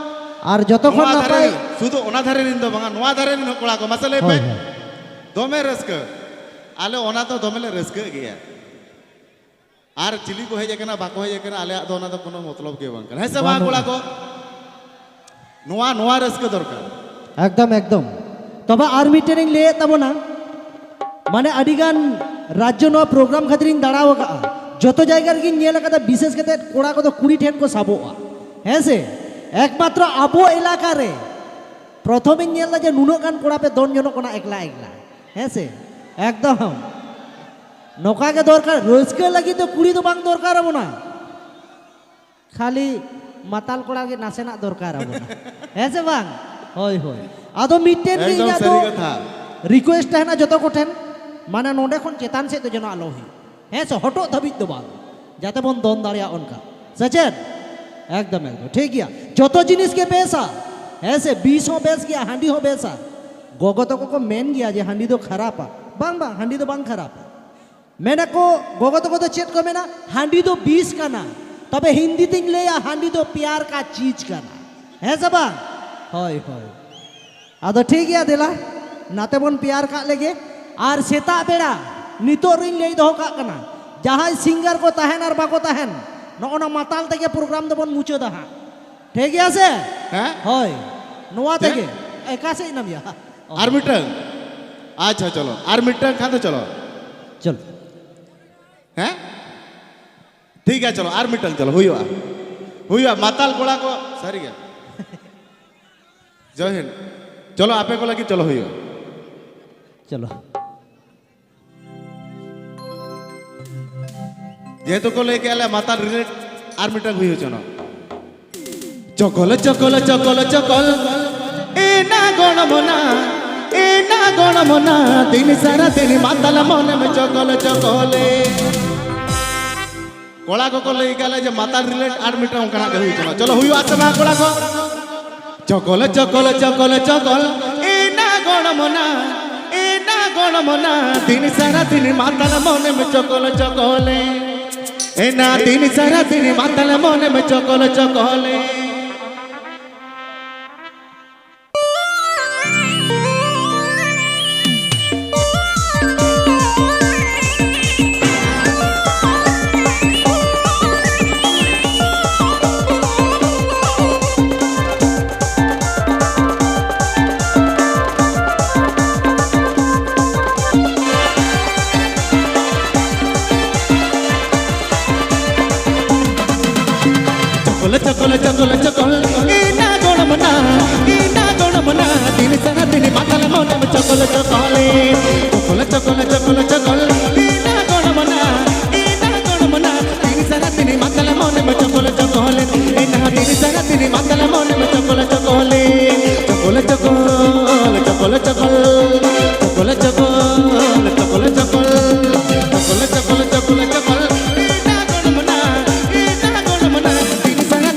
ᱟᱨ ᱡᱚᱛᱚ ᱠᱷᱚᱱ ᱱᱚᱣᱟ ᱫᱷᱟᱨᱮ ᱱᱟᱯᱟᱭ ᱨᱮᱱ, ᱥᱩᱫᱷᱩ ᱚᱱᱟ ᱫᱷᱟᱨᱮ ᱨᱮᱱ ᱫᱚ ᱵᱟᱝᱟ, ᱱᱚᱣᱟ ᱫᱷᱟᱨᱮ ᱨᱮᱱ ᱦᱚᱸ ᱠᱚᱲᱟ ᱠᱚ, ᱢᱟᱥᱮ ᱞᱟᱹᱭ ᱯᱮ᱾ ᱦᱳᱭ, ᱦᱳᱭ᱾ ᱫᱚᱢᱮ ᱨᱟᱹᱥᱠᱟᱹ᱾ ᱟᱞᱮ ᱚᱱᱟ ᱫᱚ ᱫᱚᱢᱮ ᱞᱮ ᱨᱟᱹᱥᱠᱟᱹᱜ ᱜᱮᱭᱟ᱾ ᱟᱨ ᱪᱤᱞᱤ ᱠᱚ ᱦᱮᱡ ᱟᱠᱟᱱᱟ, ᱵᱟᱠᱚ ᱦᱮᱡ ᱟᱠᱟᱱᱟ, ᱟᱞᱮᱭᱟᱜ ᱫᱚ ᱚᱱᱟ ᱫᱚ ᱠᱳᱱᱳ ᱢᱚᱛᱞᱚᱵ ᱜᱮ ᱵᱟᱝ ᱠᱟᱱᱟ᱾ ᱦᱮᱸ ᱥᱮ ᱵᱟᱝ ᱵᱟᱹᱱᱩᱜᱼᱟ᱾ ᱠᱚᱲᱟ ᱠᱚ? ᱱᱚᱣᱟ, ᱱᱚᱣᱟ ᱨᱟᱹᱥᱠᱟᱹ ᱫᱚᱨᱠᱟᱨ᱾ ᱮᱠᱫᱚᱢ, ᱮᱠᱫᱚᱢ᱾ ᱛᱚᱵᱮ ᱟᱨ ᱢᱤᱫᱴᱮᱱ ᱤᱧ ᱞᱟᱹᱭᱮᱫ ᱛᱟᱵᱚᱱᱟ, ᱢᱟᱱᱮ ᱟᱹᱰᱤᱜᱟᱱ ᱨᱟᱡᱽᱡᱚ ᱱᱚᱣᱟ program ᱠᱷᱟᱹᱛᱤᱨ ᱤᱧ ᱫᱟᱬᱟ ᱟᱠᱟᱫᱼᱟ, ᱡᱚᱛᱚ ᱡᱟᱭᱜᱟ ᱨᱮᱜᱤᱧ ᱧᱮᱞ ᱟᱠᱟᱫᱟ, ᱵᱤᱥᱮᱥ ᱠᱟᱛᱮ ᱠᱚᱲᱟ ᱠᱚᱫᱚ ᱠᱩᱲᱤ ᱴᱷᱮᱱ ᱠᱚ ᱥᱟᱵᱚᱜᱼᱟ᱾ ᱦᱮᱸ ᱥᱮ? ᱮᱠᱢᱟᱛᱨᱚ ᱟᱵᱚ ᱮᱞᱟᱠᱟ ᱨᱮ ᱯᱨᱚᱛᱷᱚᱢᱤᱧ ᱧᱮᱞ ᱮᱫᱟ ᱡᱮ ᱱᱩᱱᱟᱹᱜ ᱜᱟᱱ ᱠᱚᱲᱟ ᱯᱮ ᱫᱚᱱ ᱡᱚᱱᱚᱜ ᱠᱟᱱᱟ ᱮᱠᱞᱟ ᱮᱠᱞᱟ᱾ ᱦᱮᱸ ᱥᱮ? ᱮᱠᱫᱚᱢ᱾ ᱱᱚᱝᱠᱟ ᱜᱮ ᱫᱚᱨᱠᱟᱨ, ᱨᱟᱹᱥᱠᱟᱹ ᱞᱟᱹᱜᱤᱫ ᱫᱚ ᱠᱩᱲᱤ ᱫᱚ ᱵᱟᱝ ᱫᱚᱨᱠᱟᱨ ᱟᱵᱚᱱᱟ, ᱠᱷᱟᱹᱞᱤ ᱢᱟᱛᱟᱞ ᱠᱚᱲᱟ ᱜᱮ ᱱᱟᱥᱮᱱᱟᱜ ᱫᱚᱨᱠᱟᱨ ᱟᱵᱚᱱᱟ᱾ ᱦᱮᱸ ᱥᱮ ᱵᱟᱝ? ᱦᱳᱭ, ᱦᱳᱭ᱾ ᱟᱫᱚ ᱢᱤᱫᱴᱮᱱ ᱜᱮ ᱮᱠᱫᱚᱢ ᱤᱧᱟᱹᱜ ᱫᱚ ᱥᱟᱹᱨᱤ ᱠᱟᱛᱷᱟ᱾ Request ᱛᱟᱦᱮᱱᱟ ᱡᱚᱛᱚ ᱠᱚᱴᱷᱮᱱ, ᱢᱟᱱᱮ ᱱᱚᱸᱰᱮ ᱠᱷᱚᱱ ᱪᱮᱛᱟᱱ ᱥᱮᱫ ᱫᱚ ᱡᱮᱱᱚ ᱟᱞᱚ ᱦᱩᱭᱩᱜ, ᱦᱮᱸ ᱥᱮ? ᱦᱚᱴᱚᱜ ᱫᱷᱟᱹᱵᱤᱡ ᱫᱚ ᱵᱟᱝ, ᱡᱟᱛᱮ ᱵᱚᱱ ᱫᱚᱱ ᱫᱟᱲᱮᱭᱟᱜ ᱚᱱᱠᱟ, ᱥᱮ ᱪᱮᱫ? ᱮᱠᱫᱚᱢ ᱮᱠᱫᱚᱢ ᱴᱷᱤᱠ ᱜᱮᱭᱟ᱾ ᱡᱚᱛᱚ ᱡᱤᱱᱤᱥ ᱜᱮ ᱵᱮᱥᱟ᱾ ᱦᱮᱸ ᱥᱮ? ᱵᱤᱥ ᱦᱚᱸ ᱵᱮᱥ ᱜᱮᱭᱟ, ᱦᱟᱺᱰᱤ ᱦᱚᱸ ᱵᱮᱥᱟ᱾ ᱜᱚᱜᱚ ᱛᱟᱠᱚ ᱠᱚ ᱢᱮᱱ ᱜᱮᱭᱟ ᱡᱮ ᱦᱟᱺᱰᱤ ᱫᱚ ᱠᱷᱟᱨᱟᱯᱟ᱾ ᱵᱟᱝ ᱵᱟᱝ, ᱦᱟᱺᱰᱤ ᱫᱚ ᱵᱟᱝ ᱠᱷᱟᱨᱟᱯᱟ᱾ ᱢᱮᱱᱟᱠᱚ ᱜᱚᱜᱚ ᱛᱟᱠᱚ ᱫᱚ ᱪᱮᱫ ᱠᱚ ᱢᱮᱱᱟ? ᱦᱟᱺᱰᱤ ᱫᱚ ᱵᱤᱥ ᱠᱟᱱᱟ᱾ ᱛᱚᱵᱮ ᱦᱤᱱᱫᱤ ᱛᱤᱧ ᱞᱟᱹᱭᱟ, ᱦᱟᱺᱰᱤ ᱫᱚ ᱯᱭᱟᱨ ᱠᱟ ᱪᱤᱡᱽ ᱠᱟᱱᱟ᱾ ᱦᱮᱸ ᱥᱮ ᱵᱟᱝ? ᱦᱳᱭ ᱦᱳᱭ᱾ ᱟᱫᱚ ᱴᱷᱤᱠ ᱜᱮᱭᱟ, ᱫᱮᱞᱟ ᱱᱟᱛᱮ ᱵᱚᱱ ᱯᱮᱭᱟᱨ ᱠᱟᱜ ᱞᱮᱜᱮ᱾ ᱟᱨ ᱥᱮᱛᱟᱜ ᱵᱮᱲᱟ ᱱᱤᱛᱚᱜ ᱨᱤᱧ ᱞᱟᱹᱭ ᱫᱚᱦᱚ ᱠᱟᱜ ᱠᱟᱱᱟ, ᱡᱟᱦᱟᱸᱭ ᱥᱤᱝᱜᱟᱨ ᱠᱚ ᱛᱟᱦᱮᱱ ᱟᱨ ᱵᱟᱠᱚ ᱛᱟᱦᱮᱱ, ᱱᱚᱜᱼᱚ ᱱᱟ ᱢᱟᱛᱟᱞ ᱛᱮᱜᱮ ᱯᱨᱳᱜᱨᱟᱢ ᱫᱚᱵᱚᱱ ᱢᱩᱪᱟᱹᱫᱟ ᱦᱟᱸᱜ᱾ ᱴᱷᱤᱠ ᱜᱮᱭᱟ ᱥᱮ? ᱦᱮᱸ? ᱦᱳᱭ, ᱱᱚᱣᱟ ᱪᱮᱫ? ᱛᱮᱜᱮ᱾ ᱮᱠᱟ ᱥᱮᱫ ᱮᱱᱟᱢ ᱭᱟ᱾ ᱟᱨ ᱢᱤᱫᱴᱟᱝ? ᱟᱪᱪᱷᱟ, ᱪᱚᱞᱚ, ᱟᱨ ᱢᱤᱫᱴᱟᱝ ᱠᱷᱟᱱ ᱫᱚ ᱪᱚᱞᱚ᱾ ᱪᱚᱞᱚ᱾ ᱦᱮᱸ? ᱴᱷᱤᱠ ᱜᱮᱭᱟ, ᱪᱚᱞᱚ, ᱟᱨ ᱢᱤᱫᱴᱟᱝ ᱪᱚᱞᱚ, ᱦᱩᱭᱩᱜᱼᱟ᱾ ᱦᱩᱭᱩᱜᱼᱟ, ᱢᱟᱛᱟᱞ ᱠᱚᱲᱟ ᱠᱚ, ᱥᱟᱹᱨᱤ ᱜᱮ᱾ ᱡᱚᱭ ᱦᱤᱱᱫ᱾ ᱪᱚᱞᱚ, ᱟᱯᱮ ᱠᱚ ᱞᱟᱹᱜᱤᱫ ᱪᱚᱞᱚ ᱦᱩᱭᱩᱜᱼᱟ᱾ ᱪᱚᱞᱚ᱾ ᱡᱮᱦᱮᱛᱩ ᱠᱚ ᱞᱟᱹᱭ ᱠᱮᱜᱼᱟ ᱞᱮ ᱢᱟᱛᱟᱞ ᱨᱤᱞᱮᱴ, ᱟᱨ ᱢᱤᱫᱴᱟᱝ ᱦᱩᱭ ᱦᱚᱪᱚᱱᱚᱜ᱾ ᱪᱚᱠᱚᱞ, ᱪᱚᱠᱚᱞ, ᱪᱚᱠᱚᱞ, ᱪᱚᱠᱚᱞ, ᱮᱱᱟ ᱜᱚᱲᱢᱚᱱᱟ, ᱮᱱᱟ ᱜᱚᱲᱢᱚᱱᱟ, ᱫᱤᱱ ᱥᱟᱨᱟ ᱫᱤᱱ ᱢᱟᱛᱟᱞ ᱢᱚᱱᱮᱢ ᱪᱚᱠᱚᱞ, ᱪᱚᱠᱚᱞᱮ᱾ ᱠᱚᱲᱟ ᱠᱚᱠᱚ ᱞᱟᱹᱭ ᱠᱟᱜ ᱞᱮ ᱡᱮ ᱢᱟᱛᱟᱞ ᱨᱤᱞᱮᱴ ᱟᱨ ᱢᱤᱫᱴᱟᱝ ᱚᱱᱠᱟᱱᱟᱜ ᱜᱮ ᱦᱩᱭ ᱦᱚᱪᱚᱱᱚᱜ᱾ ᱪᱚᱞᱚ, ᱦᱩᱭᱩᱜᱼᱟ ᱥᱮ ᱵᱟᱝ ᱠᱚᱲᱟ ᱠᱚ? ᱪᱚᱠᱚᱞ, ᱪᱚᱠᱚᱞ, ᱪᱚᱠᱚᱞ, ᱪᱚᱠᱚᱞ, ᱮᱱᱟ ᱜᱚᱲᱢᱚᱱᱟ, ᱮᱱᱟ ᱜᱚᱲᱢᱚᱱᱟ, ᱫᱤᱱ ᱥᱟᱨᱟ ᱫᱤᱱ ᱢᱟᱛᱟᱞ ᱢᱚᱱᱮᱢ ᱪᱚᱠᱚᱞ, ᱪᱚᱠᱚᱞᱮ᱾ ᱮᱱᱟ ᱫᱤᱱ ᱥᱟᱨᱟ ᱫᱤᱱ ᱢᱟᱛᱟᱞ ᱢᱚᱱᱮᱢ ᱪᱚᱠᱚᱞ, ᱪᱚᱠᱚᱞᱮ᱾ ᱪᱚᱠᱚᱞ, ᱪᱚᱠᱚᱞ, ᱪᱚᱠᱚᱞ, ᱪᱚᱠᱚᱞ, ᱤᱱᱟ ᱜᱚᱲᱢᱚᱱᱟ, ᱤᱱᱟ ᱜᱚᱲᱢᱚᱱᱟ, ᱫᱤᱱ ᱥᱟᱨᱟ ᱫᱤᱱ ᱢᱟᱛᱟᱞ ᱢᱚᱱᱮᱢ ᱪᱚᱠᱚᱞ, ᱪᱚᱠᱚᱞᱮ᱾ ᱪᱚᱠᱚᱞ, ᱪᱚᱠᱚᱞ, ᱪᱚᱠᱚᱞ, ᱪᱚᱠᱚᱞ, ᱤᱱᱟ ᱜᱚᱲᱢᱚᱱᱟ, ᱤᱱᱟ ᱜᱚᱲᱢᱚᱱᱟ, ᱫᱤᱱ ᱥᱟᱨᱟ ᱫᱤᱱ ᱢᱟᱛᱟᱞ ᱢᱚᱱᱮᱢ ᱪᱚᱠᱚᱞ, ᱪᱚᱠᱚᱞᱮ᱾ ᱤᱱᱟ ᱫᱤᱱ ᱥᱟᱨᱟ ᱫᱤᱱ ᱢᱟᱛᱟᱞ ᱢᱚᱱᱮᱢ ᱪᱚᱠᱚᱞ, ᱪᱚᱠᱚᱞᱮ᱾ ᱪᱚᱠᱚᱞ, ᱪᱚᱠᱚᱞ, ᱪᱚᱠᱚᱞ, ᱪᱚᱠᱚᱞ, ᱪᱚᱠᱚᱞ, ᱪᱚᱠᱚᱞ, ᱪᱚᱠᱚᱞ, ᱪᱚᱠᱚᱞ, ᱪᱚᱠᱚᱞ, ᱪᱚᱠᱚᱞ, ᱪᱚᱠᱚᱞ, ᱤᱱᱟ ᱜᱚᱲᱢᱚᱱᱟ, ᱤᱱᱟ ᱜᱚᱲᱢᱚᱱᱟ, ᱫᱤᱱ ᱥᱟᱨᱟ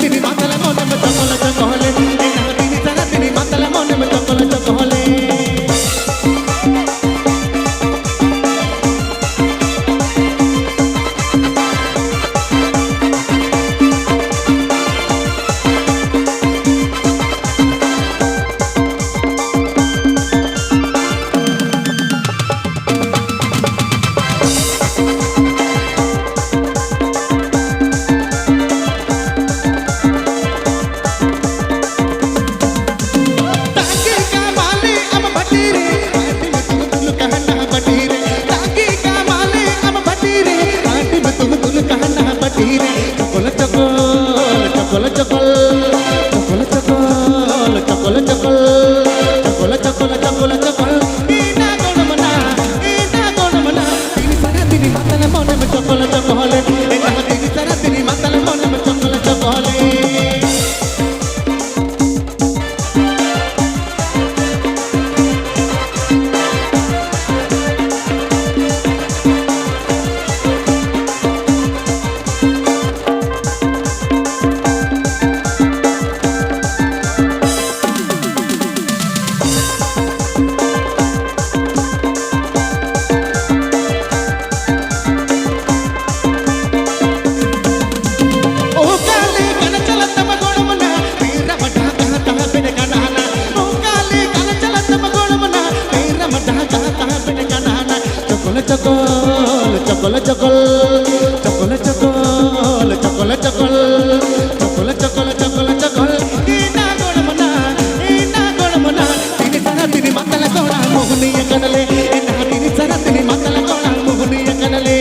ᱪᱚᱠᱚᱞ, ᱪᱚᱠᱚᱞ, ᱪᱚᱠᱚᱞ, ᱪᱚᱠᱚᱞ, ᱪᱚᱠᱚᱞ, ᱪᱚᱠᱚᱞ, ᱪᱚᱠᱚᱞ, ᱪᱚᱠᱚᱞ, ᱪᱚᱠᱚᱞ, ᱪᱚᱠᱚᱞ, ᱪᱚᱠᱚᱞ, ᱤᱧ ᱫᱚ ᱜᱚᱲ ᱢᱚᱱᱟ, ᱤᱧ ᱫᱚ ᱜᱚᱲ ᱢᱚᱱᱟ, ᱛᱤᱱᱤ ᱥᱟᱨᱟ ᱛᱤᱱᱤ ᱢᱟᱛᱟᱞ ᱠᱚᱲᱟ ᱢᱳᱦᱱᱤ ᱟᱠᱟᱱᱟᱞᱮ, ᱤᱧ ᱫᱚ ᱛᱤᱱᱤ ᱥᱟᱨᱟ ᱛᱤᱱᱤ ᱢᱟᱛᱟᱞ ᱠᱚᱲᱟ ᱢᱳᱦᱱᱤ ᱟᱠᱟᱱᱟᱞᱮ᱾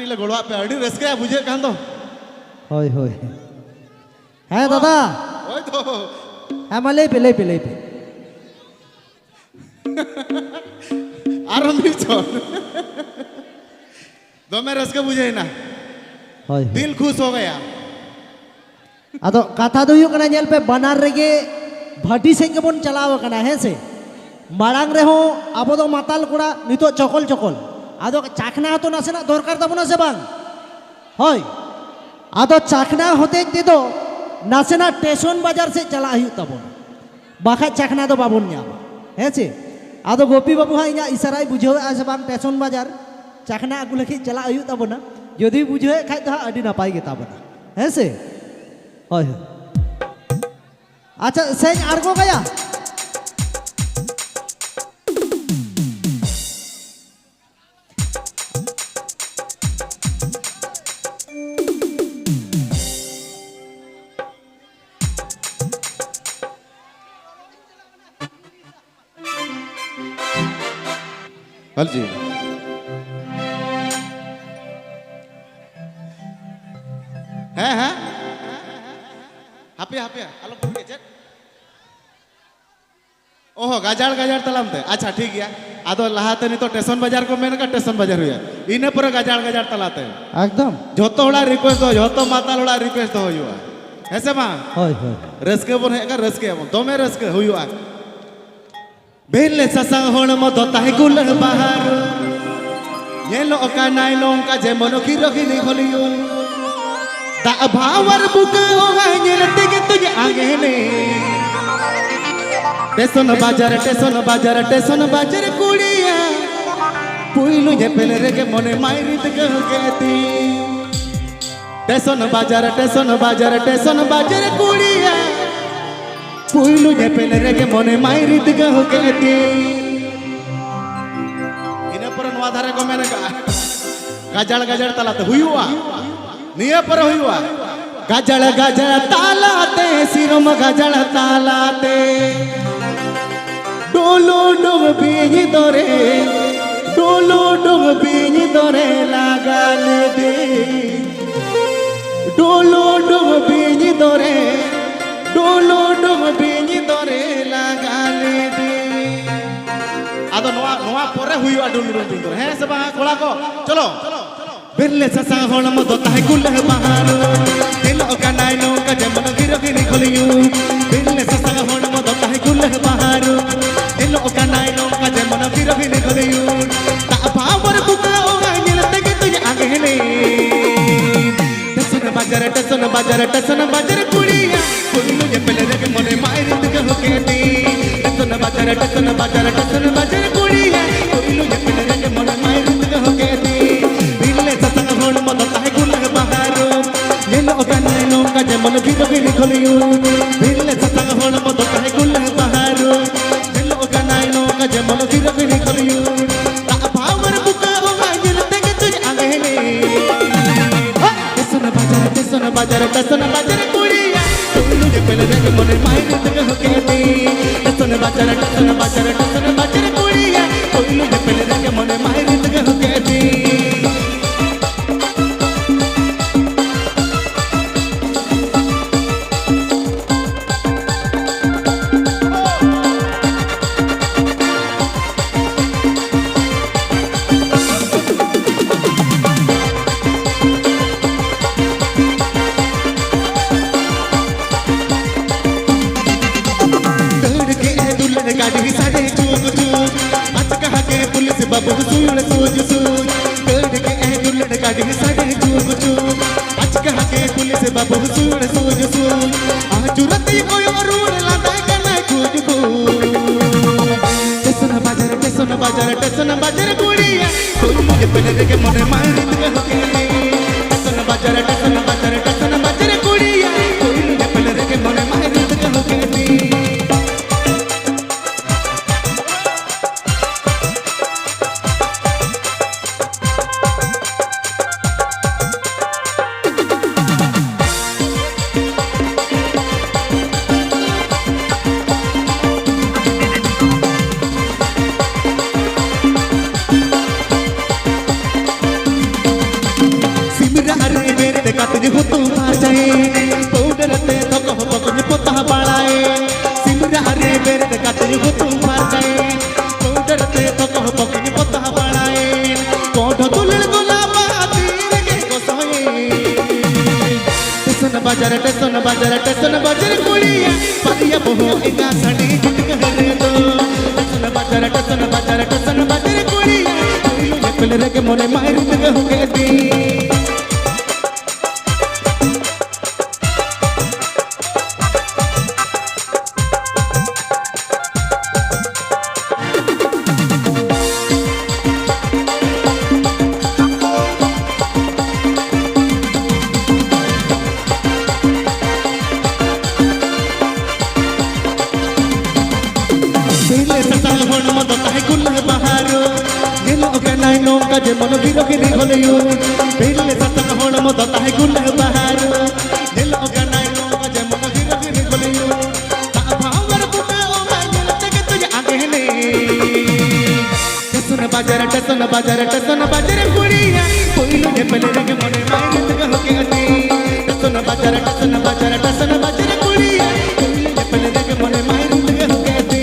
ᱞᱮ ᱜᱚᱲᱚᱣᱟᱜ ᱯᱮ, ᱟᱹᱰᱤ ᱨᱟᱹᱥᱠᱟᱹ ᱵᱩᱡᱷᱟᱹᱜ ᱠᱟᱱ ᱫᱚ᱾ ᱦᱳᱭ, ᱦᱳᱭ᱾ ᱦᱮᱸ, ᱫᱟᱫᱟ᱾ ᱦᱳᱭ ᱛᱚ᱾ ᱦᱮᱸ, ᱢᱟ ᱞᱟᱹᱭ ᱯᱮ, ᱞᱟᱹᱭ ᱯᱮ, ᱞᱟᱹᱭ ᱯᱮ᱾ ᱟᱨᱚ ᱢᱤᱫ ᱪᱷᱚᱴ᱾ ᱫᱚᱢᱮ ᱨᱟᱹᱥᱠᱟᱹ ᱵᱩᱡᱷᱟᱹᱣᱮᱱᱟ᱾ ᱦᱳᱭ, ᱦᱳᱭ᱾ ᱫᱤᱞ ᱠᱷᱩᱥ ᱦᱳ ᱜᱟᱭᱟ᱾ ᱟᱫᱚ ᱠᱟᱛᱷᱟ ᱫᱚ ᱦᱩᱭᱩᱜ ᱠᱟᱱᱟ, ᱧᱮᱞ ᱯᱮ, ᱵᱟᱱᱟᱨ ᱨᱮᱜᱮ ᱵᱷᱟᱹᱴᱤ ᱥᱮᱫ ᱜᱮᱵᱚᱱ ᱪᱟᱞᱟᱣ ᱟᱠᱟᱱᱟ, ᱦᱮᱸ ᱥᱮ? ᱢᱟᱲᱟᱝ ᱨᱮᱦᱚᱸ ᱟᱵᱚ ᱫᱚ ᱢᱟᱛᱟᱞ ᱠᱚᱲᱟ, ᱱᱤᱛᱚᱜ ᱪᱚᱠᱚᱞ ᱪᱚᱠᱚᱞ᱾ ᱟᱫᱚ ᱪᱟᱠᱷᱱᱟ ᱦᱚᱸᱛᱚ ᱱᱟᱥᱮᱱᱟᱜ ᱫᱚᱨᱠᱟᱨ ᱛᱟᱵᱚᱱᱟ ᱥᱮ ᱵᱟᱝ? ᱦᱳᱭ᱾ ᱟᱫᱚ ᱪᱟᱠᱷᱱᱟ ᱦᱚᱛᱮᱡ ᱛᱮᱫᱚ ᱱᱟᱥᱮᱱᱟᱜ ᱴᱮᱥᱚᱱ ᱵᱟᱡᱟᱨ ᱥᱮᱫ ᱪᱟᱞᱟᱜ ᱦᱩᱭᱩᱜ ᱛᱟᱵᱚᱱᱟ, ᱵᱟᱠᱷᱟᱡ ᱪᱟᱠᱷᱱᱟ ᱫᱚ ᱵᱟᱵᱚᱱ ᱧᱟᱢᱟ, ᱦᱮᱸ ᱥᱮ? ᱟᱫᱚ ᱜᱳᱯᱤ ᱵᱟᱹᱵᱩ ᱦᱟᱸᱜ ᱤᱧᱟᱹᱜ ᱤᱥᱟᱨᱟᱭ ᱵᱩᱡᱷᱟᱹᱣᱮᱫᱼᱟ ᱥᱮ ᱵᱟᱝ, ᱴᱮᱥᱚᱱ ᱵᱟᱡᱟᱨ ᱪᱟᱠᱷᱱᱟ ᱟᱹᱜᱩ ᱞᱟᱹᱜᱤᱫ ᱪᱟᱞᱟᱜ ᱦᱩᱭᱩᱜ ᱛᱟᱵᱚᱱᱟ᱾ ᱡᱩᱫᱤ ᱵᱩᱡᱷᱟᱹᱣᱮᱫ ᱠᱷᱟᱡ ᱫᱚ ᱦᱟᱸᱜ ᱟᱹᱰᱤ ᱱᱟᱯᱟᱭ ᱜᱮ ᱛᱟᱵᱚᱱᱟ, ᱦᱮᱸ ᱥᱮ? ᱦᱳᱭ, ᱦᱳᱭ᱾ ᱟᱪᱪᱷᱟ, ᱥᱮᱧ ᱟᱬᱜᱚ ᱠᱟᱭᱟ᱾ ᱦᱮᱸ, ᱦᱮᱸ᱾ ᱦᱟᱯᱮ, ᱦᱟᱯᱮ, ᱟᱞᱚ ᱯᱩᱨᱜᱮ, ᱪᱮᱫ? ᱚᱦᱚ, ᱜᱟᱡᱟᱲ ᱜᱟᱡᱟᱲ ᱛᱟᱞᱟᱢ ᱛᱮ᱾ ᱟᱪᱪᱷᱟ, ᱴᱷᱤᱠ ᱜᱮᱭᱟ᱾ ᱟᱫᱚ ᱞᱟᱦᱟᱛᱮ ᱱᱤᱛᱚᱜ ᱴᱮᱥᱚᱱ ᱵᱟᱡᱟᱨ ᱠᱚ ᱢᱮᱱ ᱟᱠᱟᱫ, ᱴᱮᱥᱚᱱ ᱵᱟᱡᱟᱨ ᱦᱩᱭᱩᱜᱼᱟ᱾ ᱤᱱᱟᱹ ᱯᱚᱨᱮ ᱜᱟᱡᱟᱲ ᱜᱟᱡᱟᱲ ᱛᱟᱞᱟᱛᱮ᱾ ᱮᱠᱫᱚᱢ᱾ ᱡᱷᱚᱛᱚ ᱦᱚᱲᱟᱜ ᱨᱤᱠᱩᱭᱮᱥᱴ ᱫᱚ, ᱡᱷᱚᱛᱚ ᱢᱟᱛᱟᱞ ᱦᱚᱲᱟᱜ ᱨᱤᱠᱩᱭᱮᱥᱴ ᱫᱚ ᱦᱩᱭᱩᱜᱼᱟ᱾ ᱦᱮᱸ ᱥᱮ ᱵᱟᱝ? ᱦᱳᱭ, ᱦᱳᱭ᱾ ᱨᱟᱹᱥᱠᱟᱹ ᱵᱚᱱ ᱦᱮᱡ ᱟᱠᱟᱱ, ᱨᱟᱹᱥᱠᱟᱹᱭᱟᱵᱚᱱ᱾ ᱫᱚᱢᱮ ᱨᱟᱹᱥᱠᱟᱹ ᱦᱩᱭᱩᱜᱼᱟ᱾ ᱵᱮᱞᱮ ᱥᱟᱥᱟᱝ ᱦᱚᱲᱢᱚ ᱫᱚ ᱛᱟᱦᱮᱸ ᱜᱩᱞᱟᱹ ᱵᱟᱦᱟᱨ᱾ ᱧᱮᱞᱚᱜ ᱠᱟᱱᱟᱭ ᱱᱚᱝᱠᱟ ᱡᱮᱢᱚᱱ ᱠᱤᱨᱚᱦᱤᱱᱤ ᱵᱷᱚᱞᱤᱭᱩᱢ᱾ ᱫᱟᱜ ᱵᱷᱟᱣᱟᱨ ᱵᱩᱠᱟᱹ ᱚᱦᱟᱭ ᱧᱮᱞ ᱛᱮᱜᱮ ᱛᱩᱧ ᱟᱸᱜᱮᱱᱮ᱾ ᱴᱮᱥᱚᱱ ᱵᱟᱡᱟᱨ, ᱴᱮᱥᱚᱱ ᱵᱟᱡᱟᱨ, ᱴᱮᱥᱚᱱ ᱵᱟᱡᱟᱨ ᱠᱩᱲᱤᱭᱟ᱾ ᱯᱩᱭᱞᱩ ᱧᱮᱯᱮᱞ ᱨᱮᱜᱮ ᱢᱚᱱᱮ ᱢᱟᱭ ᱨᱤᱫ ᱜᱟᱹᱦ ᱠᱮᱫ ᱛᱤᱧ᱾ ᱴᱮᱥᱚᱱ ᱵᱟᱡᱟᱨ, ᱴᱮᱥᱚᱱ ᱵᱟᱡᱟᱨ, ᱴᱮᱥᱚᱱ ᱵᱟᱡᱟᱨ ᱠᱩᱲᱤᱭᱟ᱾ ᱯᱩᱭᱞᱩ ᱧᱮᱯᱮᱞ ᱨᱮᱜᱮ ᱢᱚᱱᱮ ᱢᱟᱭ ᱨᱤᱫ ᱜᱟᱹᱦ ᱠᱮᱫ ᱛᱤᱧ᱾ ᱤᱱᱟᱹ ᱯᱚᱨᱮ ᱱᱚᱣᱟ ᱫᱷᱟᱨᱮ ᱠᱚ ᱢᱮᱱ ᱟᱠᱟᱫᱼᱟ, ᱜᱟᱡᱟᱲ ᱜᱟᱡᱟᱲ ᱛᱟᱞᱟᱛᱮ ᱦᱩᱭᱩᱜᱼᱟ᱾ ᱱᱤᱭᱟᱹ ᱯᱚᱨᱮ ᱦᱩᱭᱩᱜᱼᱟ᱾ ᱜᱟᱡᱟᱲ ᱜᱟᱡᱟᱲ ᱛᱟᱞᱟᱛᱮ, ᱥᱤᱨᱚᱢ ᱜᱟᱡᱟᱲ ᱛᱟᱞᱟᱛᱮ᱾ ᱰᱩᱞᱩ ᱰᱩᱞ ᱵᱤᱧ ᱫᱚᱨᱮ, ᱰᱩᱞᱩ ᱰᱩᱞ ᱵᱤᱧ ᱫᱚᱨᱮ ᱞᱟᱜᱟ ᱞᱮᱫᱮ, ᱰᱩᱞᱩ ᱰᱩᱞᱩ ᱵᱤᱧ ᱫᱚᱨᱮ, ᱰᱩᱞᱩ ᱰᱩᱞᱩ ᱵᱤᱧ ᱫᱚᱨᱮ ᱞᱟᱜᱟ ᱞᱮᱫᱮ᱾ ᱟᱫᱚ ᱱᱚᱣᱟ, ᱱᱚᱣᱟ ᱯᱚᱨᱮ ᱦᱩᱭᱩᱜᱼᱟ ᱰᱩᱞᱩ ᱰᱩᱞᱩ ᱵᱤᱧ ᱫᱚᱨᱮ, ᱦᱮᱸ ᱥᱮ ᱵᱟᱝ ᱠᱚᱲᱟ ᱠᱚ? ᱪᱚᱞᱚ᱾ ᱵᱮᱨᱞᱮ ᱥᱟᱥᱟᱝ ᱦᱚᱲᱢᱚ ᱫᱚ ᱛᱟᱦᱮᱸ ᱜᱩᱞᱟᱹ ᱵᱟᱦᱟ ᱨᱩ, ᱧᱮᱞᱚᱜ ᱠᱟᱱᱟᱭ ᱱᱚᱝᱠᱟ ᱡᱮᱢᱚᱱ ᱜᱤᱨᱚᱜᱤᱱᱤ ᱠᱷᱚᱞᱤᱭᱩ᱾ ᱵᱮᱨᱞᱮ ᱥᱟᱥᱟᱝ ᱦᱚᱲᱢᱚ ᱫᱚ ᱛᱟᱦᱮᱸ ᱜᱩᱞᱟᱹ ᱵᱟᱦᱟ ᱨᱩ, ᱧᱮᱞᱚᱜ ᱠᱟᱱᱟᱭ ᱱᱚᱝᱠᱟ ᱡᱮᱢᱚᱱ ᱜᱤᱨᱚᱜᱤᱱᱤ ᱠᱷᱚᱞᱤᱭᱩ᱾ ᱫᱟᱜ ᱵᱷᱟᱣᱟᱨ ᱵᱩᱠᱟ ᱚᱲᱟᱜ ᱧᱮᱞ ᱛᱮᱜᱮ ᱛᱩᱧ ᱟᱸᱜᱮ ᱦᱮᱱᱮ᱾ ᱴᱮᱥᱚᱱ ᱵᱟᱡᱟᱨ, ᱴᱮᱥᱚᱱ ᱵᱟᱡᱟᱨ, ᱴᱮᱥᱚᱱ ᱵᱟᱡᱟᱨ ᱠᱩᱲᱤᱭᱟ᱾ ᱯᱩᱭᱞᱩ ᱧᱮᱯᱮᱞ ᱨᱮᱜᱮ ᱢᱚᱱᱮ ᱢᱟᱭ ᱨᱤᱛ ᱜᱮ ᱦᱚᱠᱮ ᱛᱤ᱾ ᱴᱮᱥᱚᱱ ᱵᱟᱡᱟᱨ, ᱴᱮᱥᱚᱱ ᱵᱟᱡᱟᱨ, ᱴᱮᱥᱚᱱ ᱵᱟᱡᱟᱨ ᱠᱩᱲᱤᱭᱟ᱾ ᱯᱩᱭᱞᱩ ᱧᱮᱯᱮᱞ ᱨᱮᱜᱮ ᱢᱚᱱᱮ ᱢᱟᱭ ᱨᱤᱛ ᱜᱮ ᱦᱚᱠᱮ ᱛᱤ᱾ ᱵᱤᱨᱞᱮ ᱥᱟᱥᱟᱝ ᱦᱚᱲᱢᱚ ᱫᱚ ᱛᱟᱦᱮᱸ ᱜᱩᱞᱟᱹ ᱵᱟᱦᱟ ᱨᱩ᱾ ᱧᱮᱞᱚᱜ ᱠᱟᱱᱟᱭ ᱱᱚᱝᱠᱟ ᱡᱮᱢᱚᱱ ᱜᱤᱨᱚ ᱜᱤᱨᱤ ᱠᱷᱚᱞᱤᱭᱩ᱾ ᱵᱤᱨᱞᱮ ᱥᱟᱥᱟᱝ ᱦᱚᱲᱢᱚ ᱫᱚ ᱛᱟᱦᱮᱸ ᱜᱩᱞᱟᱹ ᱵᱟᱦᱟ ᱨᱩ᱾ ᱧᱮᱞᱚᱜ ᱠᱟᱱᱟᱭ ᱱᱚᱝᱠᱟ ᱡᱮᱢᱚᱱ ᱜᱤᱨᱚ ᱜᱤᱨᱤ ᱠᱷᱚᱞᱤᱭᱩ᱾ ᱫᱟᱜ ᱵᱷᱟᱣᱟᱨ ᱵᱩᱠᱟ ᱚᱲᱟᱜ ᱧᱮᱞ ᱛᱮᱜᱮ ᱛᱩᱧ ᱟᱸᱜᱮ ᱦᱮᱱᱮ᱾ ᱴᱮᱥᱚᱱ ᱵᱟᱡᱟᱨ, ᱴᱮᱥᱚᱱ ᱵᱟᱡᱟᱨ, ᱴᱮᱥᱚᱱ ᱵᱟᱡᱟᱨ ᱠᱩᱲᱤᱭᱟ᱾ ᱯᱩᱭᱞᱩ ᱧᱮᱯᱮᱞ ᱨᱮᱜᱮ ᱢᱚᱱᱮ ᱢᱟᱭ ᱨᱤᱛ ᱜᱮ ᱦᱚᱠᱮ ᱛᱤ᱾ ᱴᱮᱥᱚᱱ ᱵᱟᱡᱟᱨ, ᱴᱮᱥᱚᱱ ᱵᱟᱡᱟᱨ, ᱴᱮᱥᱚᱱ ᱵᱟᱡᱟᱨ ᱠᱩᱲᱤᱭᱟ᱾ ᱯᱩᱭᱞᱩ ᱧᱮᱯᱮᱞ ᱨᱮᱜᱮ ᱢᱚᱱᱮ ᱢᱟᱭ ᱨᱤᱛ ᱜᱮ ᱦᱚᱠᱮ ᱛᱤ᱾ ᱫᱟᱹᱲ ᱠᱮᱜᱼᱟᱭ ᱫᱩᱞᱟᱹᱲ ᱜᱟᱹᱰᱤ ᱥᱟᱰᱮ ᱪᱩᱠ ᱪᱩᱠ᱾ ᱟᱪᱠᱟ ᱜᱮ ᱯᱩᱞᱤᱥ ᱵᱟᱹᱵᱩ ᱥᱩᱭᱩᱲ ᱥᱩᱡ ᱥᱩᱡ᱾ ᱫᱟᱹᱲ ᱠᱮᱜᱼᱟᱭ ᱫᱩᱞᱟᱹᱲ ᱜᱟᱹᱰᱤ ᱥᱟᱰᱮ ᱪᱩᱠ ᱪᱩᱠ᱾ ᱟᱪᱠᱟ ᱜᱮ ᱯᱩᱞᱤᱥ ᱵᱟᱹᱵᱩ ᱥᱩᱭᱩᱲ ᱥᱩᱡ ᱥᱩᱡ᱾ ᱟᱹᱪᱩᱨ ᱟᱛᱮ ᱠᱚᱭᱚᱜ ᱨᱩᱣᱟᱹᱲ ᱞᱟᱸᱫᱟᱭ ᱠᱟᱱᱟᱭ ᱠᱩᱡ ᱠᱩᱡ᱾ ᱴᱮᱥᱚᱱ ᱵᱟᱡᱟᱨ, ᱴᱮᱥᱚᱱ ᱵᱟᱡᱟᱨ, ᱴᱮᱥᱚᱱ ᱵᱟᱡᱟᱨ ᱠᱩᱲᱤᱭᱟ᱾ ᱯᱩᱭᱞᱩ ᱧᱮᱯᱮᱞ ᱨᱮᱜᱮ ᱢᱚᱱᱮ ᱢᱟᱭ ᱨᱤᱛ ᱜᱮ ᱦᱚᱠᱮ ᱛᱤ᱾ ᱴᱮᱥᱚᱱ ᱵᱟᱡᱟᱨ, ᱴᱮᱥᱚᱱ ᱵᱟᱡᱟᱨ, ᱴᱮᱥᱚᱱ ᱵᱟᱡᱟᱨ ᱠᱩᱲᱤᱭᱟ᱾ ᱯᱩᱭᱞᱩ ᱧᱮᱯᱮᱞ ᱨᱮᱜᱮ ᱢᱚᱱᱮ ᱢᱟᱭ ᱨᱤᱛ ᱜᱮ ᱦᱚᱠᱮ ᱛᱤ᱾ ᱦᱩᱛᱩᱢ ᱯᱷᱟᱨᱪᱟᱭᱮᱱ, ᱯᱟᱣᱩᱰᱟᱨ ᱛᱮ ᱛᱷᱚᱠᱚ ᱦᱚᱯᱚᱠᱤᱧ ᱯᱚᱛᱟᱣ ᱵᱟᱲᱟᱭᱮᱱ᱾ ᱥᱤᱢᱨᱟ ᱨᱮ ᱵᱮᱨᱮᱫ ᱠᱟᱛᱮᱧ ᱦᱩᱛᱩᱢ ᱯᱷᱟᱨᱪᱟᱭᱮᱱ, ᱯᱟᱣᱩᱰᱟᱨ ᱛᱮ ᱛᱷᱚᱠᱚ ᱦᱚᱯᱚᱠᱤᱧ ᱯᱚᱛᱟᱣ ᱵᱟᱲᱟᱭᱮᱱ᱾ ᱠᱚᱸᱰᱷᱚ ᱫᱩᱞᱟᱹᱲ ᱜᱚᱞᱟᱯ ᱵᱟᱦᱟ ᱛᱤ ᱨᱮᱜᱮ ᱜᱚᱥᱚᱭᱮᱱ᱾ ᱴᱮᱥᱚᱱ ᱵᱟᱡᱟᱨ, ᱴᱮᱥᱚᱱ ᱵᱟᱡᱟᱨ, ᱴᱮᱥᱚᱱ ᱵᱟᱡᱟᱨ ᱠᱩᱲᱤᱭᱟ, ᱵᱟᱨᱭᱟ ᱵᱚᱦᱚᱜ ᱮᱸᱜᱟ ᱥᱟᱰᱮ ᱡᱤᱛᱠᱟᱹᱨ ᱨᱮᱫᱚ᱾ ᱴᱮᱥᱚᱱ ᱵᱟᱡᱟᱨ, ᱴᱮᱥᱚᱱ ᱵᱟᱡᱟᱨ, ᱴᱮᱥᱚᱱ ᱵᱟᱡᱟᱨ ᱠᱩᱲᱤᱭᱟ, ᱯᱩᱭᱞᱩ ᱧᱮᱯᱮᱞ ᱨᱮᱜᱮ ᱢᱚᱱᱮ ᱢᱟᱭ ᱨᱩᱫᱽ ᱜᱮ ᱦᱩᱠᱮᱫᱤᱧ᱾ ᱵᱮᱞᱮ ᱥᱟᱥᱟᱝ ᱦᱚᱲᱢᱚ ᱫᱚ ᱛᱟᱦᱮᱸ ᱜᱩᱞᱟᱹ ᱵᱟᱦᱟ ᱨᱩ᱾ ᱧᱮᱞᱚᱜ ᱠᱟᱱᱟᱭ ᱱᱚᱝᱠᱟ ᱡᱮᱢᱚᱱ ᱵᱤᱨᱚ ᱜᱤᱨᱤ ᱦᱚᱞᱮᱭᱩ᱾ ᱵᱮᱞᱮ ᱥᱟᱥᱟᱝ ᱦᱚᱲᱢᱚ ᱫᱚ ᱛᱟᱦᱮᱸ ᱜᱩᱞᱟᱹ ᱵᱟᱦᱟ ᱨᱩ᱾ ᱧᱮᱞᱚᱜ ᱠᱟᱱᱟᱭ ᱱᱚᱝᱠᱟ ᱡᱮᱢᱚᱱ ᱵᱤᱨᱚ ᱜᱤᱨᱤ ᱦᱚᱞᱮᱭᱩ᱾ ᱫᱟᱜ ᱵᱷᱟᱶᱟᱨ ᱵᱩᱴᱟᱹ ᱚᱱᱟ ᱧᱮᱞ ᱛᱮᱜᱮ ᱛᱚᱧ ᱟᱸᱜᱮᱱᱮ᱾ ᱴᱮᱥᱚᱱ ᱵᱟᱡᱟᱨ, ᱴᱮᱥᱚᱱ ᱵᱟᱡᱟᱨ, ᱴᱮᱥᱚᱱ ᱵᱟᱡᱟᱨ ᱠᱩᱲᱤᱭᱟ, ᱯᱩᱭᱞᱩ ᱧᱮᱯᱮᱞ ᱨᱮᱜᱮ ᱢᱚᱱᱮ ᱢᱟᱭ ᱨᱤᱫ ᱜᱮ ᱦᱚᱠᱮ ᱟᱹᱛᱤ᱾ ᱴᱮᱥᱚᱱ ᱵᱟᱡᱟᱨ, ᱴᱮᱥᱚᱱ ᱵᱟᱡᱟᱨ, ᱴᱮᱥᱚᱱ ᱵᱟᱡᱟᱨ ᱠᱩᱲᱤᱭᱟ, ᱯᱩᱭᱞᱩ ᱧᱮᱯᱮᱞ ᱨᱮᱜᱮ ᱢᱚᱱᱮ ᱢᱟᱭ ᱨᱤᱫ ᱜᱮ ᱦᱚᱠᱮ ᱟᱹᱛᱤ᱾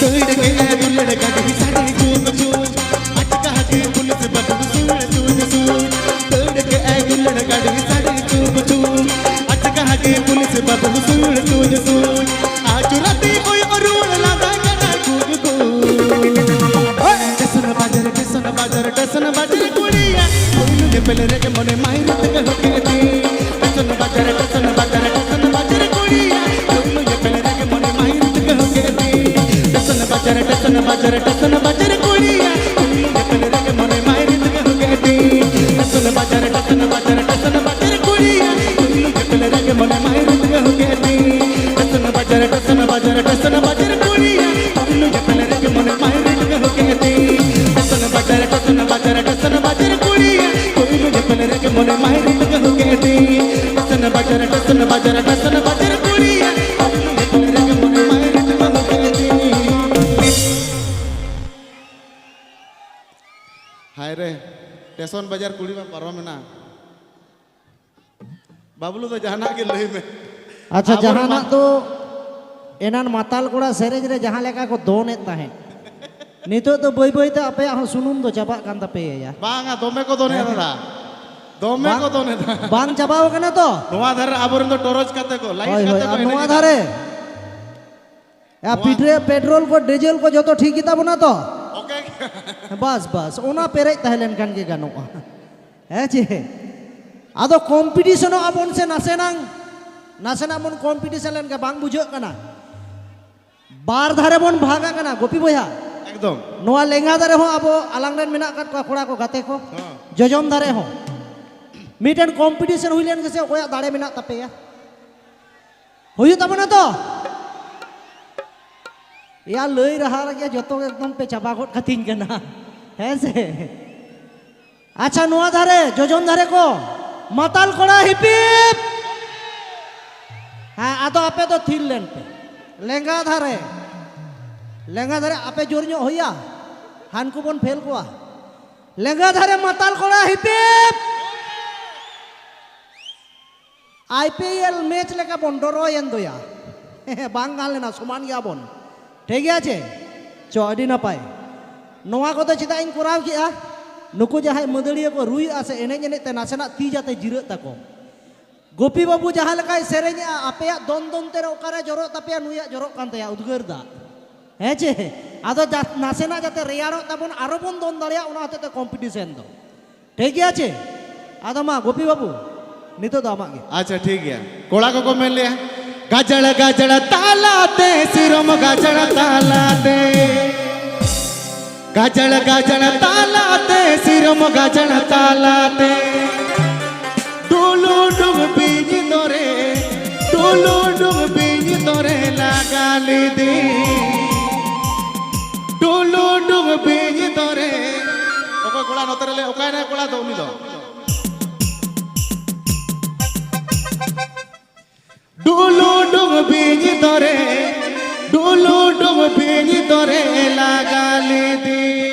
ᱫᱟᱹᱲ ᱠᱮᱜᱼᱟᱭ ᱫᱩᱞᱟᱹᱲ ᱜᱟᱹᱰᱤ ᱥᱟᱰᱮ ᱪᱩᱯ ᱪᱩᱯ᱾ ᱟᱪᱠᱟ ᱜᱮ ᱯᱩᱞᱤᱥ ᱵᱟᱹᱵᱩ ᱥᱩᱲ ᱥᱩᱲ ᱥᱩᱲ᱾ ᱫᱟᱹᱲ ᱠᱮᱜᱼᱟᱭ ᱫᱩᱞᱟᱹᱲ ᱜᱟᱹᱰᱤ ᱥᱟᱰᱮ ᱪᱩᱯ ᱪᱩᱯ᱾ ᱟᱪᱠᱟ ᱜᱮ ᱯᱩᱞᱤᱥ ᱵᱟᱹᱵᱩ ᱥᱩᱲ ᱥᱩᱲ ᱥᱩᱲ᱾ ᱟᱹᱪᱩᱨ ᱟᱛᱮ ᱠᱚᱭᱚᱜ ᱨᱩᱣᱟᱹᱲ ᱞᱟᱸᱫᱟ ᱠᱟᱱᱟᱭ ᱜᱩᱜ ᱜᱩᱜ᱾ ᱴᱮᱥᱚᱱ ᱵᱟᱡᱟᱨ, ᱴᱮᱥᱚᱱ ᱵᱟᱡᱟᱨ, ᱴᱮᱥᱚᱱ ᱵᱟᱡᱟᱨ ᱠᱩᱲᱤᱭᱟ᱾ ᱯᱩᱭᱞᱩ ᱧᱮᱯᱮᱞ ᱨᱮᱜᱮ ᱢᱚᱱᱮ ᱢᱟᱭ ᱨᱩᱛ ᱜᱮ ᱦᱚᱠᱮ ᱟᱹᱛᱤ᱾ ᱴᱮᱥᱚᱱ ᱵᱟᱡᱟᱨ, ᱴᱮᱥᱚᱱ ᱵᱟᱡᱟᱨ, ᱴᱮᱥᱚᱱ ᱵᱟᱡᱟᱨ ᱠᱩᱲᱤᱭᱟ᱾ ᱯᱩᱭᱞᱩ ᱧᱮᱯᱮᱞ ᱨᱮᱜᱮ ᱢᱚᱱᱮ ᱢᱟᱭ ᱨᱩᱛ ᱜᱮ ᱦᱚᱠᱮ ᱟᱹᱛᱤ᱾ ᱴᱮᱥᱚᱱ ᱵᱟᱡᱟᱨ, ᱴᱮᱥᱚᱱ ᱵᱟᱡᱟᱨ, ᱴᱮᱥᱚᱱ ᱵᱟᱡᱟᱨ ᱠᱩᱲᱤᱭᱟ᱾ ᱯᱩᱭᱞᱩ ᱧᱮᱯᱮᱞ ᱨᱮᱜᱮ ᱢᱚᱱᱮ ᱢᱟᱭ ᱨᱩᱛ ᱜᱮ ᱦᱚᱠᱮ ᱟᱹᱛᱤ᱾ ᱴᱮᱥᱚᱱ ᱵᱟᱡᱟᱨ, ᱴᱮᱥᱚᱱ ᱵᱟᱡᱟᱨ, ᱴᱮᱥᱚᱱ ᱵᱟᱡᱟᱨ ᱠᱩᱲᱤᱭᱟ᱾ ᱯᱩᱭᱞᱩ ᱧᱮᱯᱮᱞ ᱨᱮᱜᱮ ᱢᱚᱱᱮ ᱢᱟᱭ ᱨᱩᱛ ᱜᱮ ᱦᱚᱠᱮ ᱟᱹᱛᱤ᱾ ᱴᱮᱥᱚᱱ ᱵᱟᱡᱟᱨ, ᱴᱮᱥᱚᱱ ᱵᱟᱡᱟᱨ, ᱴᱮᱥᱚᱱ ᱵᱟᱡᱟᱨ ᱠᱩᱲᱤᱭᱟ᱾ ᱦᱟᱭ ᱨᱮ, ᱴᱮᱥᱚᱱ ᱵᱟᱡᱟᱨ ᱠᱩᱞᱦᱤ ᱢᱟ ᱯᱟᱨᱚᱢᱮᱱᱟ᱾ ᱵᱟᱵᱞᱩ ᱫᱚ ᱡᱟᱦᱟᱱᱟᱜ ᱜᱮ ᱞᱟᱹᱭ ᱢᱮ᱾ ᱟᱪᱪᱷᱟ, ᱟᱵᱚᱨᱮᱱ ᱡᱟᱦᱟᱱᱟᱜ ᱢᱟ- ᱫᱚ ᱮᱱᱟᱱ ᱢᱟᱛᱟᱞ ᱠᱚᱲᱟ ᱥᱮᱨᱮᱧ ᱨᱮ ᱡᱟᱦᱟᱸ ᱞᱮᱠᱟ ᱠᱚ ᱫᱚᱱᱮᱫ ᱛᱟᱦᱮᱸᱫ, ᱱᱤᱛᱚᱜ ᱫᱚ ᱵᱟᱹᱭ ᱵᱟᱹᱭ ᱛᱮ ᱟᱯᱮᱭᱟᱜ ᱦᱚᱸ ᱥᱩᱱᱩᱢ ᱫᱚ ᱪᱟᱵᱟᱜ ᱠᱟᱱ ᱛᱟᱯᱮᱭᱟ᱾ ᱵᱟᱝᱟ, ᱫᱚᱢᱮ ᱠᱚ ᱫᱚᱱᱮᱫ ᱫᱟᱫᱟ, ᱫᱚᱢᱮ ᱵᱟᱝ- ᱠᱚ ᱫᱚᱱᱮᱫᱟ᱾ ᱵᱟᱝ ᱪᱟᱵᱟᱣ ᱠᱟᱱᱟ ᱛᱚ? ᱱᱚᱣᱟ ᱫᱷᱟᱨᱮ ᱟᱵᱚᱨᱮᱱ ᱫᱚ ᱴᱚᱨᱚᱡ ᱠᱟᱛᱮ ᱠᱚ, ᱞᱟᱭᱤᱴ ᱦᱳᱭ, ᱦᱳᱭ, ᱠᱟᱛᱮ ᱠᱚ ᱟᱨ ᱱᱚᱣᱟ ᱮᱱᱮᱡ ᱮᱫᱟ᱾ ᱫᱷᱟᱨᱮ ᱟᱨ ᱱᱚᱣᱟ- ᱯᱤᱴᱨᱮ-, ᱯᱮᱴᱨᱳᱞ ᱠᱚ, ᱰᱤᱡᱮᱞ ᱠᱚ ᱡᱚᱛᱚ ᱴᱷᱤᱠ ᱜᱮᱛᱟ ᱵᱚᱱᱟ ᱛᱚ? ᱳᱠᱮ᱾ ᱵᱟᱥ, ᱵᱟᱥ, ᱚᱱᱟ ᱯᱮᱨᱮᱡ ᱛᱟᱦᱮᱸ ᱞᱮᱱᱠᱷᱟᱱ ᱜᱮ ᱜᱟᱱᱚᱜᱼᱟ᱾ ᱦᱮᱸ ᱪᱮ? ᱟᱫᱚ ᱠᱚᱢᱯᱤᱴᱤᱥᱚᱱᱚᱜ ᱟᱵᱚᱱ ᱥᱮ ᱱᱟᱥᱮᱱᱟᱝ, ᱱᱟᱥᱮᱱᱟᱜ ᱵᱚᱱ ᱠᱚᱢᱯᱤᱴᱤᱥᱚᱱ ᱞᱮᱱᱠᱷᱟᱱ ᱵᱟᱝ ᱵᱩᱡᱷᱟᱹᱜ ᱠᱟᱱᱟ? ᱵᱟᱨ ᱫᱷᱟᱨᱮ ᱵᱚᱱ ᱵᱷᱟᱜᱽ ᱟᱠᱟᱱᱟ ᱜᱳᱯᱤ ᱵᱚᱭᱦᱟ᱾ ᱮᱠᱫᱚᱢ᱾ ᱱᱚᱣᱟ ᱞᱮᱸᱜᱟ ᱫᱷᱟᱨᱮ ᱦᱚᱸ ᱟᱵᱚ ᱟᱞᱟᱝ ᱨᱮᱱ ᱢᱮᱱᱟᱜ ᱟᱠᱟᱫ ᱠᱚᱣᱟ ᱠᱚᱲᱟ ᱠᱚ, ᱜᱟᱛᱮ ᱠᱚ᱾ ᱦᱮᱸ᱾ ᱡᱚᱡᱚᱢ ᱫᱷᱟᱨᱮ ᱦᱚᱸ ᱢᱤᱫᱴᱮᱱ ᱠᱚᱢᱯᱤᱴᱤᱥᱚᱱ ᱦᱩᱭ ᱞᱮᱱ ᱜᱮᱥᱮ, ᱚᱠᱚᱭᱟᱜ ᱫᱟᱲᱮ ᱢᱮᱱᱟᱜ ᱛᱟᱯᱮᱭᱟ? ᱦᱩᱭᱩᱜ ᱛᱟᱵᱚᱱᱟ ᱛᱚ? ᱭᱟ, ᱞᱟᱹᱭ ᱨᱟᱦᱟ ᱨᱮᱜᱮ ᱡᱚᱛᱚ ᱮᱠᱫᱚᱢ ᱯᱮ ᱪᱟᱵᱟ ᱜᱚᱫ ᱠᱟᱹᱛᱤᱧ ᱠᱟᱱᱟ᱾ ᱦᱮᱸ ᱥᱮ? ᱟᱪᱪᱷᱟ, ᱱᱚᱣᱟ ᱫᱷᱟᱨᱮ, ᱡᱚᱡᱚᱢ ᱫᱷᱟᱨᱮ ᱠᱚ, ᱢᱟᱛᱟᱞ ᱠᱚᱲᱟ ᱦᱤᱯᱤᱯ᱾ ᱦᱮᱸ, ᱟᱫᱚ ᱟᱯᱮ ᱫᱚ ᱛᱷᱤᱨ ᱞᱮᱱ ᱯᱮ᱾ ᱞᱮᱸᱜᱟ ᱫᱷᱟᱨᱮ, ᱞᱮᱸᱜᱟ ᱫᱷᱟᱨᱮ ᱟᱯᱮ ᱡᱳᱨ ᱧᱚᱜ ᱦᱩᱭᱟ, ᱦᱟᱱᱠᱩ ᱵᱚᱱ ᱯᱷᱮᱞ ᱠᱚᱣᱟ᱾ ᱞᱮᱸᱜᱟ ᱫᱷᱟᱨᱮ ᱢᱟᱛᱟᱞ ᱠᱚᱲᱟ ᱦᱤᱯᱤᱯ᱾ ᱟᱭ ᱯᱤ ᱮᱞ ᱢᱮᱪ ᱞᱮᱠᱟ ᱵᱚᱱ ᱰᱚᱨᱚᱭᱮᱱ ᱫᱚᱭᱟ᱾ ᱵᱟᱝ ᱜᱟᱱ ᱞᱮᱱᱟ, ᱥᱚᱢᱟᱱ ᱜᱮᱭᱟ ᱵᱚᱱ᱾ ᱴᱷᱤᱠ ᱜᱮᱭᱟ ᱪᱮ? ᱪᱚ, ᱟᱹᱰᱤ ᱱᱟᱯᱟᱭ᱾ ᱱᱚᱣᱟ ᱠᱚᱫᱚ ᱪᱮᱫᱟᱜ ᱤᱧ ᱠᱚᱨᱟᱣ ᱠᱮᱜᱼᱟ? ᱱᱩᱠᱩ ᱡᱟᱦᱟᱸᱭ ᱢᱟᱹᱫᱟᱹᱲᱤᱭᱟᱹ ᱠᱚ ᱨᱩᱭᱮᱜᱼᱟ ᱥᱮ ᱮᱱᱮᱡ ᱮᱱᱮᱡ ᱛᱮ ᱱᱟᱥᱮᱱᱟᱜ ᱛᱤ ᱡᱟᱛᱮ ᱡᱤᱨᱟᱹᱜ ᱛᱟᱠᱚ᱾ ᱜᱳᱯᱤ ᱵᱟᱹᱵᱩ ᱡᱟᱦᱟᱸ ᱞᱮᱠᱟᱭ ᱥᱮᱨᱮᱧᱮᱜᱼᱟ, ᱟᱯᱮᱭᱟᱜ ᱫᱚᱱ ᱫᱚᱱ ᱛᱮ ᱨᱮ ᱚᱠᱟᱨᱮ ᱡᱚᱨᱚᱜ ᱛᱟᱯᱮᱭᱟ, ᱱᱩᱭᱟᱜ ᱡᱚᱨᱚᱜ ᱠᱟᱱ ᱛᱟᱭᱟ ᱩᱫᱽᱜᱟᱹᱨ ᱫᱟᱜ᱾ ᱦᱮᱸ ᱪᱮ? ᱟᱫᱚ ᱡᱟ-, ᱱᱟᱥᱮᱱᱟᱜ ᱡᱟᱛᱮ ᱨᱮᱭᱟᱲᱚᱜ ᱛᱟᱵᱚᱱ, ᱟᱨᱚ ᱵᱚᱱ ᱫᱚᱱ ᱫᱟᱲᱮᱭᱟᱜ, ᱚᱱᱟ ᱦᱚᱛᱮᱡ ᱛᱮ ᱠᱚᱢᱯᱤᱴᱤᱥᱚᱱ ᱫᱚ᱾ ᱴᱷᱤᱠ ᱜᱮᱭᱟ ᱪᱮ? ᱟᱫᱚ ᱢᱟ ᱜᱳᱯᱤ ᱵᱟᱹᱵᱩ, ᱱᱤᱛᱚᱜ ᱫᱚ ᱟᱢᱟᱜ ᱜᱮ᱾ ᱟᱪᱪᱷᱟ, ᱴᱷᱤᱠ ᱜᱮᱭᱟ᱾ ᱠᱚᱲᱟ ᱠᱚᱠᱚ ᱢᱮᱱ ᱞᱮᱭᱟ, ᱜᱟᱡᱟᱲ ᱜᱟᱡᱟᱲ ᱛᱟᱞᱟᱛᱮ, ᱥᱤᱨᱚᱢ ᱜᱟᱡᱟᱲ ᱛᱟᱞᱟᱛᱮ, ᱜᱟᱡᱟᱲ ᱜᱟᱡᱟᱲ ᱛᱟᱞᱟᱛᱮ, ᱥᱤᱨᱚᱢ ᱜᱟᱡᱟᱲ ᱛᱟᱞᱟᱛᱮ, ᱰᱩᱞᱩᱰᱩᱝ ᱵᱤᱧ ᱫᱚᱨᱮ, ᱰᱩᱞᱩᱰᱩᱝ ᱵᱤᱧ ᱫᱚᱨᱮ ᱞᱟᱜᱟ ᱞᱤᱫᱤᱧ᱾ ᱰᱩᱞᱩᱰᱩᱝ ᱵᱤᱧ ᱫᱚᱨᱮ᱾ ᱚᱠᱚᱭ ᱠᱚᱲᱟ ᱱᱚᱛᱮ ᱨᱮ ᱞᱮ, ᱚᱠᱟᱭ ᱱᱟᱭ ᱠᱚᱲᱟ ᱫᱚ ᱩᱱᱤ ᱫᱚ? ᱰᱩᱞᱩᱰᱩᱝ ᱵᱤᱧ ᱫᱚᱨᱮ, ᱰᱩᱞᱩᱰᱩᱝ ᱵᱤᱧ ᱫᱚᱨᱮ ᱞᱟᱜᱟ ᱞᱤᱫᱤᱧ᱾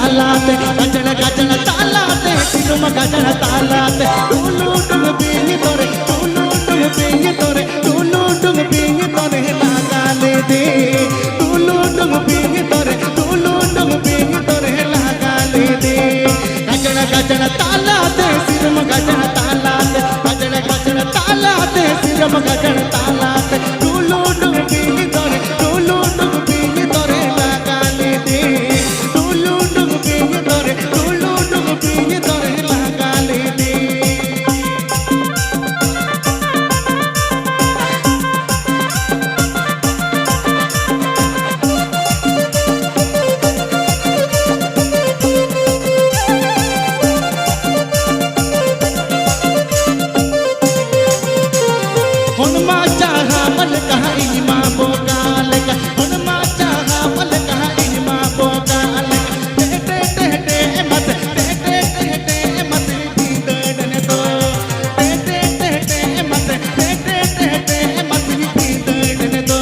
ᱛᱟᱞᱟᱛᱮ, ᱜᱟᱡᱟᱲ ᱜᱟᱡᱟᱲ ᱛᱟᱞᱟᱛᱮ, ᱥᱤᱨᱢᱟ ᱜᱟᱡᱟᱲ ᱛᱟᱞᱟᱛᱮ, ᱴᱩᱞᱩ ᱴᱩᱞᱩ ᱵᱤᱧ ᱛᱚᱨᱮ, ᱴᱩᱞᱩ ᱴᱩᱞᱩ ᱵᱤᱧ ᱛᱚᱨᱮ, ᱴᱩᱞᱩ ᱴᱩᱞᱩ ᱵᱤᱧ ᱛᱚᱨᱮ ᱞᱟᱜᱟ ᱞᱮᱫᱮ, ᱴᱩᱞᱩ ᱴᱩᱞᱩ ᱵᱤᱧ ᱛᱚᱨᱮ, ᱴᱩᱞᱩ ᱴᱩᱞᱩ ᱵᱤᱧ ᱛᱚᱨᱮ ᱞᱟᱜᱟ ᱞᱮᱫᱮ᱾ ᱜᱟᱡᱟᱲ ᱜᱟᱡᱟᱲ ᱛᱟᱞᱟᱛᱮ, ᱥᱤᱨᱢᱟ ᱜᱟᱡᱟᱲ ᱛᱟᱞᱟᱛᱮ, ᱜᱟᱡᱟᱲ ᱜᱟᱡᱟᱲ ᱛᱟᱞᱟᱛᱮ, ᱥᱤᱨᱢᱟ ᱜᱟᱡᱟᱲ ᱛᱟᱞᱟᱛᱮ, ᱴᱩᱞᱩ ᱴᱩᱞᱩ ᱵᱤᱧ ᱛᱚᱨᱮ, ᱴᱩᱞᱩ ᱴᱩᱞᱩ ᱵᱤᱧ ᱛᱚᱨᱮ ᱞᱟᱜᱟ ᱞᱮᱫᱮ, ᱴᱩᱞᱩ ᱴᱩᱞᱩ ᱵᱤᱧ ᱛᱚᱨᱮ, ᱴᱩᱞᱩ ᱴᱩᱞᱩ ᱵᱤᱧ ᱛᱚᱨᱮ ᱞᱟᱜᱟ ᱞᱮᱫᱮ᱾ ᱦᱚᱱᱢᱟ ᱪᱟᱦᱟ ᱢᱟᱞᱮ ᱠᱟᱦᱟ ᱤᱧ ᱢᱟ ᱵᱚᱠᱟ ᱞᱮᱠᱟ, ᱦᱚᱱᱢᱟ ᱪᱟᱦᱟ ᱢᱟᱞᱮ ᱠᱟᱦᱟ ᱤᱧ ᱢᱟ ᱵᱚᱠᱟ ᱞᱮᱠᱟ᱾ ᱴᱮ ᱴᱮ ᱴᱮ ᱴᱮ ᱮ ᱢᱟᱛᱮ, ᱴᱮ ᱴᱮ ᱴᱮ ᱴᱮ ᱮ ᱢᱟᱛᱮ ᱵᱷᱤᱸᱫᱟᱹᱲ ᱱᱮ ᱫᱚ᱾ ᱴᱮ ᱴᱮ ᱴᱮ ᱴᱮ ᱮ ᱢᱟᱛᱮ, ᱴᱮ ᱴᱮ ᱴᱮ ᱴᱮ ᱮ ᱢᱟᱛᱮ ᱵᱷᱤᱸᱫᱟᱹᱲ ᱱᱮ ᱫᱚ᱾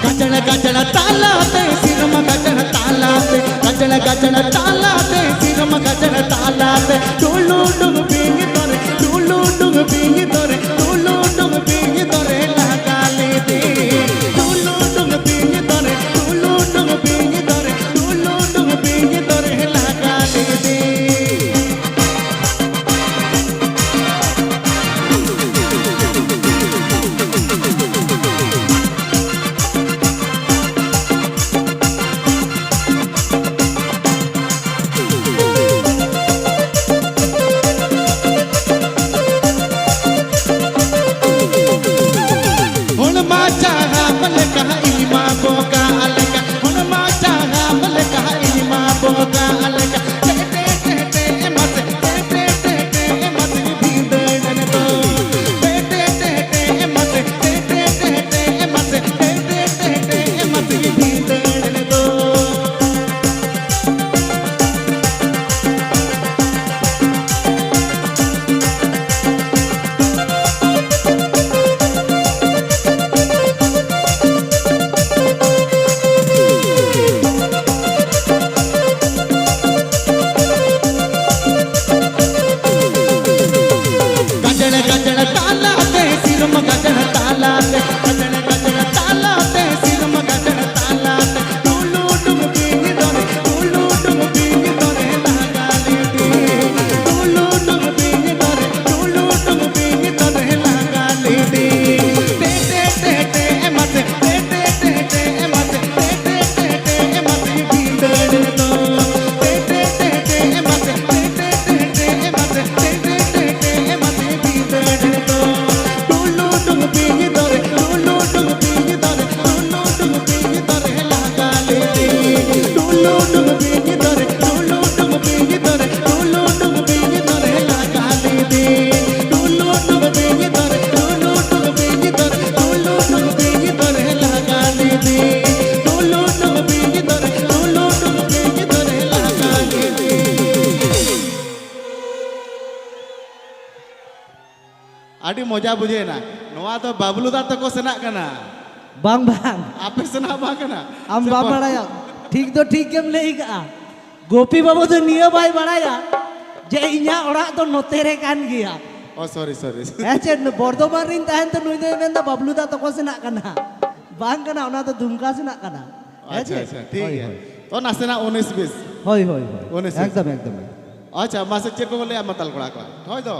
ᱜᱟᱡᱟᱲ ᱜᱟᱡᱟᱲ ᱛᱟᱞᱟᱛᱮ, ᱥᱤᱨᱢᱟ ᱜᱟᱡᱟᱲ ᱛᱟᱞᱟᱛᱮ, ᱜᱟᱡᱟᱲ ᱜᱟᱡᱟᱲ ᱛᱟᱞᱟᱛᱮ, ᱥᱤᱨᱢᱟ ᱜᱟᱡᱟᱲ ᱛᱟᱞᱟᱛᱮ, ᱴᱩᱞᱩ ᱰᱩᱝ ᱵᱤᱧ ᱫᱚᱨᱮ, ᱴᱩᱞᱩ ᱰᱩᱝ ᱵᱤᱧ ᱫᱚᱨᱮ, ᱴᱩᱞᱩ ᱰᱩᱝ ᱵᱤᱧ ᱫᱚᱨᱮ ᱞᱟᱜᱟ ᱞᱮᱫᱮ᱾ ᱴᱩᱞᱩ ᱰᱩᱝ ᱵᱤᱧ ᱫᱚᱨᱮ, ᱴᱩᱞᱩ ᱰᱩᱝ ᱵᱤᱧ ᱫᱚᱨᱮ, ᱴᱩᱞᱩ ᱰᱩᱝ ᱵᱤᱧ ᱫᱚᱨᱮ ᱞᱟᱜᱟ ᱞᱮᱫᱮ᱾ ᱟᱹᱰᱤ ᱢᱚᱡᱟ ᱵᱩᱡᱷᱟᱹᱣ ᱮᱱᱟ᱾ ᱱᱚᱣᱟ ᱫᱚ ᱵᱟᱵᱞᱩ ᱫᱟ ᱛᱟᱠᱚ ᱥᱮᱱᱟᱜ ᱠᱟᱱᱟ᱾ ᱵᱟᱝ, ᱵᱟᱝ᱾ ᱟᱯᱮ ᱥᱮᱱᱟᱜ ᱵᱟᱝ ᱠᱟᱱᱟ? ᱟᱢ ᱥᱮ ᱵᱟᱢ ᱵᱟᱝ? ᱵᱟᱲᱟᱭᱟ᱾ ᱴᱷᱤᱠ ᱫᱚ ᱴᱷᱤᱠ ᱜᱮᱢ ᱞᱟᱹᱭ ᱠᱟᱜᱼᱟ᱾ ᱜᱳᱯᱤ ᱵᱟᱹᱵᱩ ᱫᱚ ᱱᱤᱭᱟᱹ ᱵᱟᱭ ᱵᱟᱲᱟᱭᱟ ᱡᱮ ᱤᱧᱟᱹᱜ ᱚᱲᱟᱜ ᱫᱚ ᱱᱚᱛᱮ ᱨᱮ ᱠᱟᱱ ᱜᱮᱭᱟ᱾ ᱚ, ᱥᱚᱨᱤ, ᱥᱚᱨᱤ᱾ ᱦᱮᱸ ᱪᱮ, ᱵᱚᱨᱫᱷᱚᱢᱟᱱ ᱨᱤᱧ ᱛᱟᱦᱮᱱ ᱛᱮ ᱱᱩᱭ ᱫᱚᱭ ᱢᱮᱱᱫᱟ ᱵᱟᱵᱞᱩ ᱫᱟ ᱛᱟᱠᱚ ᱥᱮᱱᱟᱜ ᱠᱟᱱᱟ᱾ ᱵᱟᱝ ᱠᱟᱱᱟ, ᱚᱱᱟ ᱫᱚ ᱫᱩᱢᱠᱟ ᱥᱮᱱᱟᱜ ᱠᱟᱱᱟ᱾ ᱦᱮᱸ ᱟᱪᱪᱷᱟ, ᱪᱮ? ᱟᱪᱪᱷᱟ, ᱴᱷᱤᱠ ᱦᱳᱭ, ᱜᱮᱭᱟ᱾ ᱦᱳᱭ᱾ ᱛᱚ, ᱱᱟᱥᱮᱱᱟᱜ ᱩᱱᱤᱥ ᱵᱤᱥ᱾ ᱦᱳᱭ, ᱦᱳᱭ, ᱦᱳᱭ᱾ ᱩᱱᱤᱥ ᱵᱤᱥ᱾ ᱮᱠᱫᱚᱢ, ᱮᱠᱫᱚᱢ, ᱮᱠᱫᱚᱢ᱾ ᱟᱪᱪᱷᱟ, ᱢᱟᱥᱮ ᱪᱮᱫ ᱠᱚ ᱞᱟᱹᱭᱟ ᱢᱟᱛᱟᱞ ᱠᱚᱲᱟ ᱠᱚ? ᱦᱳᱭ ᱫᱚ᱾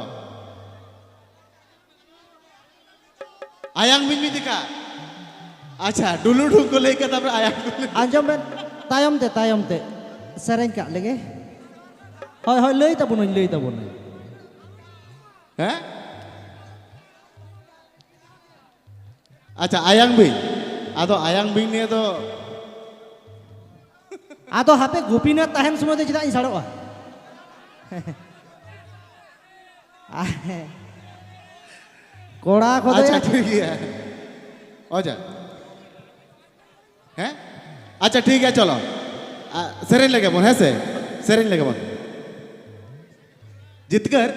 ᱟᱭᱟᱝ ᱵᱤᱧ ᱢᱤᱫ ᱫᱤᱠᱟ᱾ ᱟᱪᱪᱷᱟ, ᱰᱩᱞᱩ ᱰᱷᱩᱝ ᱠᱚ ᱞᱟᱹᱭ ᱠᱮᱫᱟ, ᱛᱟᱯᱚᱨᱮ ᱟᱭᱟᱝ ᱠᱚ ᱞᱟᱹᱭ᱾ ᱟᱸᱡᱚᱢ ᱵᱮᱱ, ᱛᱟᱭᱚᱢ ᱛᱮ, ᱛᱟᱭᱚᱢ ᱛᱮ᱾ ᱥᱮᱨᱮᱧ ᱠᱟᱜ ᱞᱮᱜᱮ᱾ ᱦᱳᱭ, ᱦᱳᱭ, ᱞᱟᱹᱭ ᱛᱟᱵᱚᱱᱟᱹᱧ, ᱞᱟᱹᱭ ᱛᱟᱵᱚᱱᱟᱹᱧ᱾ ᱦᱮᱸ? ᱟᱪᱪᱷᱟ, ᱟᱭᱟᱝ ᱵᱤᱧ᱾ ᱟᱫᱚ ᱟᱭᱟᱝ ᱵᱤᱧ ᱱᱤᱭᱮ ᱫᱚ ᱟᱫᱚ ᱦᱟᱯᱮ, ᱜᱳᱯᱤᱱᱟᱛᱷ ᱛᱟᱦᱮᱱ ᱥᱚᱢᱚᱭ ᱫᱚ ᱪᱮᱫᱟᱜ ᱤᱧ ᱥᱟᱲᱚᱜᱼᱟ? ᱠᱚᱲᱟ ᱠᱚᱫᱚ ᱟᱪᱪᱷᱟ, ᱭᱟ- ᱴᱷᱤᱠ ᱜᱮᱭᱟ᱾ ᱟᱪᱪᱷᱟ᱾ ᱦᱮᱸ? ᱟᱪᱪᱷᱟ, ᱴᱷᱤᱠ ᱜᱮᱭᱟ, ᱪᱚᱞᱚ᱾ ᱟ, ᱥᱮᱨᱮᱧ ᱞᱮᱜᱮ ᱵᱚᱱ, ᱦᱮᱸ ᱥᱮ? ᱥᱮᱨᱮᱧ ᱞᱮᱜᱮ ᱵᱚᱱ᱾ ᱡᱤᱛᱠᱟᱹᱨ?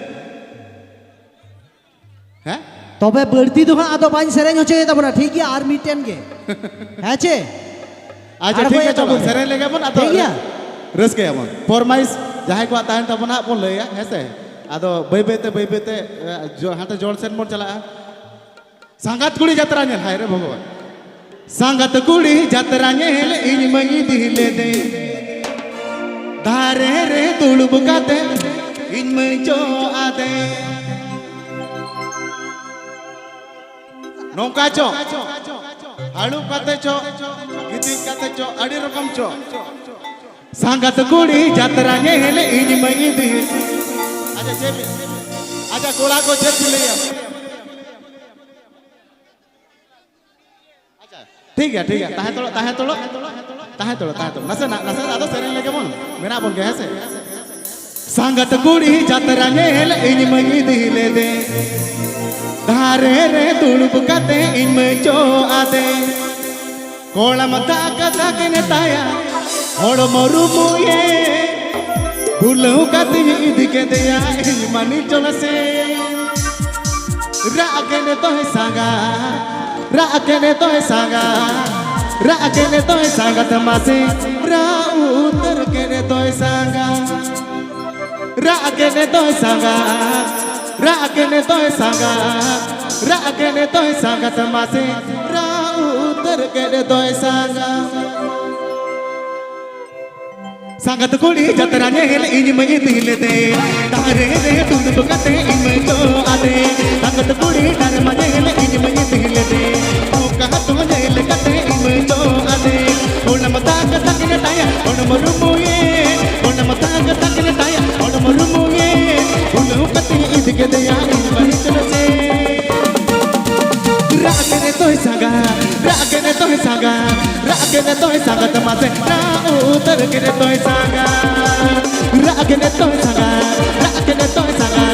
ᱦᱮᱸ? ᱛᱚᱵᱮ ᱵᱟᱹᱲᱛᱤ ᱫᱚ ᱦᱟᱸᱜ ᱟᱫᱚ ᱵᱟᱹᱧ ᱥᱮᱨᱮᱧ ᱦᱚᱪᱚᱭᱮᱫ ᱛᱟᱵᱚᱱᱟ, ᱴᱷᱤᱠ ᱜᱮᱭᱟ? ᱟᱨ ᱢᱤᱫᱴᱮᱱ ᱜᱮ᱾ ᱦᱮᱸ ᱪᱮ? ᱟᱪᱪᱷᱟ, ᱟᱨ ᱴᱷᱤᱠ ᱜᱮᱭᱟ, ᱪᱚᱞᱚ, ᱛᱟᱵᱚᱱᱟ᱾ ᱥᱮᱨᱮᱧ ᱞᱮᱜᱮ ᱵᱚᱱ, ᱟᱫᱚ ᱴᱷᱤᱠ ᱜᱮᱭᱟ? ᱨᱟᱹᱥᱠᱟᱹᱭᱟᱵᱚᱱ᱾ ᱯᱷᱚᱨᱢᱟᱭᱤᱥ ᱡᱟᱦᱟᱸᱭ ᱠᱚᱣᱟᱜ ᱛᱟᱦᱮᱱ ᱛᱟᱵᱚᱱᱟ, ᱦᱟᱸᱜ ᱵᱚᱱ ᱞᱟᱹᱭᱟ, ᱦᱮᱸ ᱥᱮ? ᱟᱫᱚ ᱵᱟᱹᱭ ᱵᱟᱹᱭ ᱛᱮ, ᱵᱟᱹᱭ ᱵᱟᱹᱭ ᱛᱮ, ᱮ, ᱡᱚ-, ᱦᱟᱱᱛᱮ ᱡᱚᱲ ᱥᱮᱱ ᱵᱚᱱ ᱪᱟᱞᱟᱜᱼᱟ᱾ ᱥᱟᱸᱜᱟᱛ ᱠᱩᱲᱤ ᱡᱟᱛᱨᱟ ᱧᱮᱞ, ᱦᱟᱭ ᱨᱮ ᱵᱷᱚᱜᱚᱵᱟᱱ᱾ ᱥᱟᱸᱜᱟᱛ ᱠᱩᱲᱤ ᱡᱟᱛᱨᱟ ᱧᱮᱞ ᱤᱧ ᱢᱟᱹᱧ ᱤᱫᱤ ᱞᱮᱫᱮ᱾ ᱫᱷᱟᱨᱮ ᱨᱮ ᱫᱩᱲᱩᱵ ᱠᱟᱛᱮ ᱤᱧ ᱢᱟᱹᱧ ᱡᱚ ᱟᱫᱮ᱾ ᱱᱚᱝᱠᱟ ᱪᱚ, ᱦᱟᱹᱲᱩᱵ ᱠᱟᱛᱮ ᱪᱚ, ᱜᱤᱛᱤᱡ ᱠᱟᱛᱮ ᱪᱚ, ᱟᱹᱰᱤ ᱨᱚᱠᱚᱢ ᱪᱚ᱾ ᱥᱟᱸᱜᱟᱛ ᱠᱩᱲᱤ ᱡᱟᱛᱨᱟ ᱧᱮᱞ ᱤᱧ ᱢᱟᱹᱧ ᱤᱫᱤ᱾ ᱟᱪᱪᱷᱟ, ᱪᱮᱫ ᱯᱮ, ᱟᱪᱪᱷᱟ, ᱠᱚᱲᱟ ᱠᱚ ᱪᱮᱫ ᱯᱮ ᱞᱟᱹᱭᱟ? ᱟᱪᱪᱷᱟ, ᱴᱷᱤᱠ ᱜᱮᱭᱟ, ᱴᱷᱤᱠ ᱜᱮᱭᱟ, ᱛᱟᱦᱮᱸ ᱛᱚᱲᱚ, ᱛᱟᱦᱮᱸ ᱛᱚᱲᱚ, ᱛᱟᱦᱮᱸ ᱛᱚᱲᱚ, ᱛᱟᱦᱮᱸ ᱛᱚᱲᱚ, ᱱᱟᱥᱮᱱᱟᱜ, ᱱᱟᱥᱮᱱᱟᱜ ᱟᱫᱚ ᱥᱮᱨᱮᱧ ᱞᱮᱜᱮ ᱵᱚᱱ, ᱢᱮᱱᱟᱜ ᱵᱚᱱ ᱜᱮᱭᱟ, ᱦᱮᱸ ᱥᱮ? ᱥᱟᱸᱜᱟᱛ ᱠᱩᱲᱤ ᱡᱟᱛᱨᱟ ᱧᱮᱞ ᱤᱧ ᱢᱟᱹᱧ ᱤᱫᱤ ᱞᱮᱫᱮ, ᱫᱷᱟᱨᱮ ᱨᱮ ᱫᱩᱲᱩᱵ ᱠᱟᱛᱮ ᱤᱧ ᱢᱟᱹᱧ ᱡᱚ ᱟᱫᱮ᱾ ᱠᱚᱲᱟᱢ ᱫᱟᱜ ᱠᱟᱛᱷᱟ ᱜᱮ ᱢᱮᱛᱟᱭᱟ, ᱦᱚᱲᱢᱚ ᱨᱩᱢᱩᱭᱮ ᱵᱷᱩᱞᱟᱹᱣ ᱠᱟᱛᱮᱧ ᱤᱫᱤ ᱠᱮᱫᱮᱭᱟ ᱤᱧ ᱢᱟᱹᱱᱤ ᱪᱚᱞᱟ ᱥᱮ᱾ ᱨᱟᱜ ᱠᱮᱱᱮ ᱫᱚᱭ ᱥᱟᱸᱜᱟ, ᱨᱟᱜ ᱠᱮᱱᱮ ᱫᱚᱭ ᱥᱟᱸᱜᱟ, ᱨᱟᱜ ᱠᱮᱱᱮ ᱫᱚᱭ ᱥᱟᱸᱜᱟ ᱛᱮ ᱢᱟᱥᱮ, ᱨᱟᱜ ᱩᱛᱟᱹᱨ ᱠᱮᱱᱮ ᱫᱚᱭ ᱥᱟᱸᱜᱟ᱾ ᱨᱟᱜ ᱠᱮᱱᱮ ᱫᱚᱭ ᱥᱟᱸᱜᱟ, ᱨᱟᱜ ᱠᱮᱱᱮ ᱫᱚᱭ ᱥᱟᱸᱜᱟ, ᱨᱟᱜ ᱠᱮᱱᱮ ᱫᱚᱭ ᱥᱟᱸᱜᱟ ᱛᱮ ᱢᱟᱥᱮ, ᱨᱟᱜ ᱩᱛᱟᱹᱨ ᱠᱮᱱᱮ ᱫᱚᱭ ᱥᱟᱸᱜᱟ᱾ ᱥᱟᱸᱜᱟᱛ ᱠᱩᱲᱤ ᱡᱟᱛᱨᱟ ᱧᱮᱞ ᱤᱧ ᱢᱟᱹᱧ ᱤᱫᱤ ᱞᱮᱫᱮ, ᱫᱟᱨᱮ ᱨᱮ ᱫᱩᱲᱩᱵ ᱠᱟᱛᱮ ᱤᱧ ᱢᱟᱹᱧ ᱡᱚ ᱟᱫᱮ᱾ ᱥᱟᱸᱜᱟᱛ ᱠᱩᱲᱤ ᱰᱨᱟᱢᱟ ᱧᱮᱞ ᱤᱧ ᱢᱟᱹᱧ ᱤᱫᱤ ᱞᱮᱫᱮ, ᱚᱠᱟ ᱫᱚ ᱧᱮᱞ ᱠᱟᱛᱮ ᱤᱧ ᱢᱟᱹᱧ ᱡᱚ ᱟᱫᱮ᱾ ᱦᱚᱲᱢᱚ ᱛᱟᱠ ᱛᱟᱠ ᱞᱮ ᱛᱟᱭᱟ ᱦᱚᱲᱢᱚ ᱨᱩᱢᱩᱭᱮ, ᱦᱚᱲᱢᱚ ᱛᱟᱠ ᱛᱟᱠ ᱞᱮ ᱛᱟᱭᱟ ᱦᱚᱲᱢᱚ ᱨᱩᱢᱩᱭᱮ᱾ ᱩᱞᱟᱹᱣ ᱠᱟᱛᱮ ᱤᱫᱤ ᱠᱮᱫᱮᱭᱟ ᱤᱧ ᱵᱟᱹᱧ ᱪᱟᱞᱟᱜ ᱥᱮ᱾ ᱨᱟᱜ ᱠᱮᱱᱮ ᱫᱚᱭ ᱥᱟᱸᱜᱟ, ᱨᱟᱜ ᱠᱮᱱᱮ ᱫᱚᱭ ᱥᱟᱸᱜᱟ, ᱨᱟᱜ ᱠᱮᱱᱮ ᱫᱚᱭ ᱥᱟᱸᱜᱟ ᱛᱮ ᱢᱟᱥᱮ, ᱨᱟᱜ ᱩᱛᱟᱹᱨ ᱠᱮᱱᱮ ᱫᱚᱭ ᱥᱟᱸᱜᱟ᱾ ᱨᱟᱜ ᱠᱮᱱᱮ ᱫᱚᱭ ᱥᱟᱸᱜᱟ, ᱨᱟᱜ ᱠᱮᱱᱮ ᱫᱚᱭ ᱥᱟᱸᱜᱟ,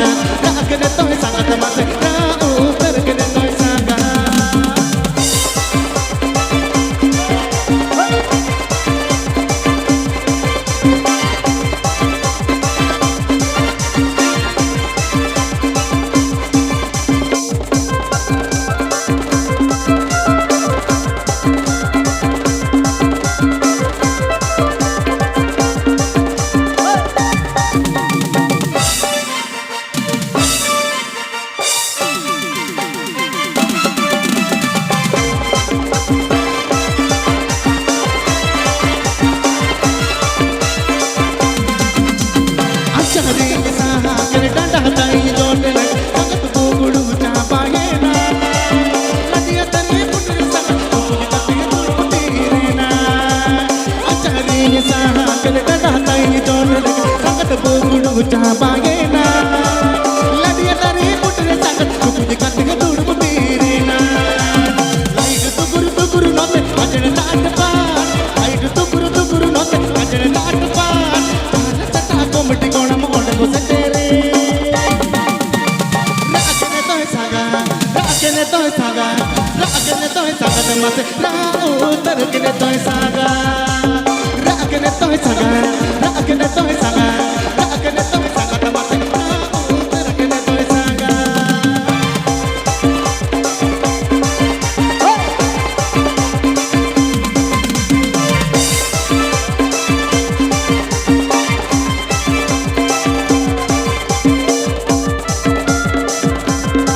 ᱨᱟᱜ ᱠᱮᱱᱮ ᱫᱚᱭ ᱥᱟᱸᱜᱟ ᱛᱮ ᱢᱟᱥᱮ, ᱨᱟᱜ ᱩᱛᱟᱹᱨ ᱠᱮᱱᱮ ᱫᱚᱭ ᱥᱟᱸᱜᱟ᱾ ᱟᱪᱟᱨᱤ ᱢᱮᱥᱟ ᱦᱟᱠᱮᱨ ᱰᱟᱸᱰᱟ ᱛᱟᱭ ᱡᱚᱴᱮᱱ, ᱥᱟᱸᱜᱟᱛ ᱵᱩᱜᱩᱲᱩ ᱪᱟᱵᱟᱭᱮᱱᱟ᱾ ᱞᱟᱹᱰᱤᱭᱟ ᱛᱟᱹᱨᱤ ᱯᱩᱴᱩᱨ ᱥᱟᱸᱜᱟᱛ ᱵᱩᱜᱩᱲᱩ ᱠᱟᱛᱮ ᱫᱩᱲᱩᱵ ᱛᱷᱤᱨᱮᱱᱟ᱾ ᱟᱪᱟᱨᱤ ᱢᱮᱥᱟ ᱦᱟᱠᱮᱨ ᱰᱟᱸᱰᱟ ᱛᱟᱭ ᱡᱚᱴᱮᱱ, ᱥᱟᱸᱜᱟᱛ ᱵᱩᱜᱩᱲᱩ ᱪᱟᱵᱟᱭᱮᱱᱟ᱾ ᱞᱟᱹᱰᱤᱭᱟ ᱛᱟᱹᱨᱤ ᱯᱩᱴᱩᱨ ᱥᱟᱸᱜᱟᱛ ᱵᱩᱜᱩᱲᱩ ᱠᱟᱛᱮ ᱫᱩᱲᱩᱵ ᱛᱷᱤᱨᱮᱱᱟ᱾ ᱞᱟᱭᱤᱴ ᱛᱩᱠᱩᱨ ᱛᱩᱠᱩᱨ ᱱᱚᱛᱮ ᱟᱡᱮᱲ ᱫᱟᱜ ᱯᱟᱲ, ᱞᱟᱭᱤᱴ ᱛᱩᱠᱩᱨ ᱛᱩᱠᱩᱨ ᱱᱚᱛᱮ ᱟᱡᱮᱲ ᱫᱟᱜ ᱯᱟᱲ᱾ ᱪᱟᱴᱟ ᱠᱚᱢᱤᱴᱤ ᱜᱚᱲᱚᱢ ᱚᱸᱰᱮ ᱠᱚ ᱥᱮᱴᱮᱨᱮ᱾ ᱨᱟᱜ ᱠᱮᱱᱮ ᱫᱚᱭ ᱥᱟᱸᱜᱟ, ᱨᱟᱜ ᱠᱮᱱᱮ ᱫᱚᱭ ᱥᱟᱸᱜᱟ, ᱨᱟᱜ ᱠᱮᱱᱮ ᱫᱚᱭ ᱥᱟᱸᱜᱟ ᱛᱮ ᱢᱟᱥᱮ, ᱨᱟᱜ ᱩᱛᱟᱹᱨ ᱠᱮᱱᱮ ᱫᱚᱭ ᱥᱟᱸᱜᱟ᱾ ᱨᱟᱜ ᱠᱮᱱᱮ ᱫᱚᱭ ᱥᱟᱸᱜᱟ, ᱨᱟᱜ ᱠᱮᱱᱮ ᱫᱚᱭ ᱥᱟᱸᱜᱟ, ᱨᱟᱜ ᱠᱮᱱᱮ ᱫᱚᱭ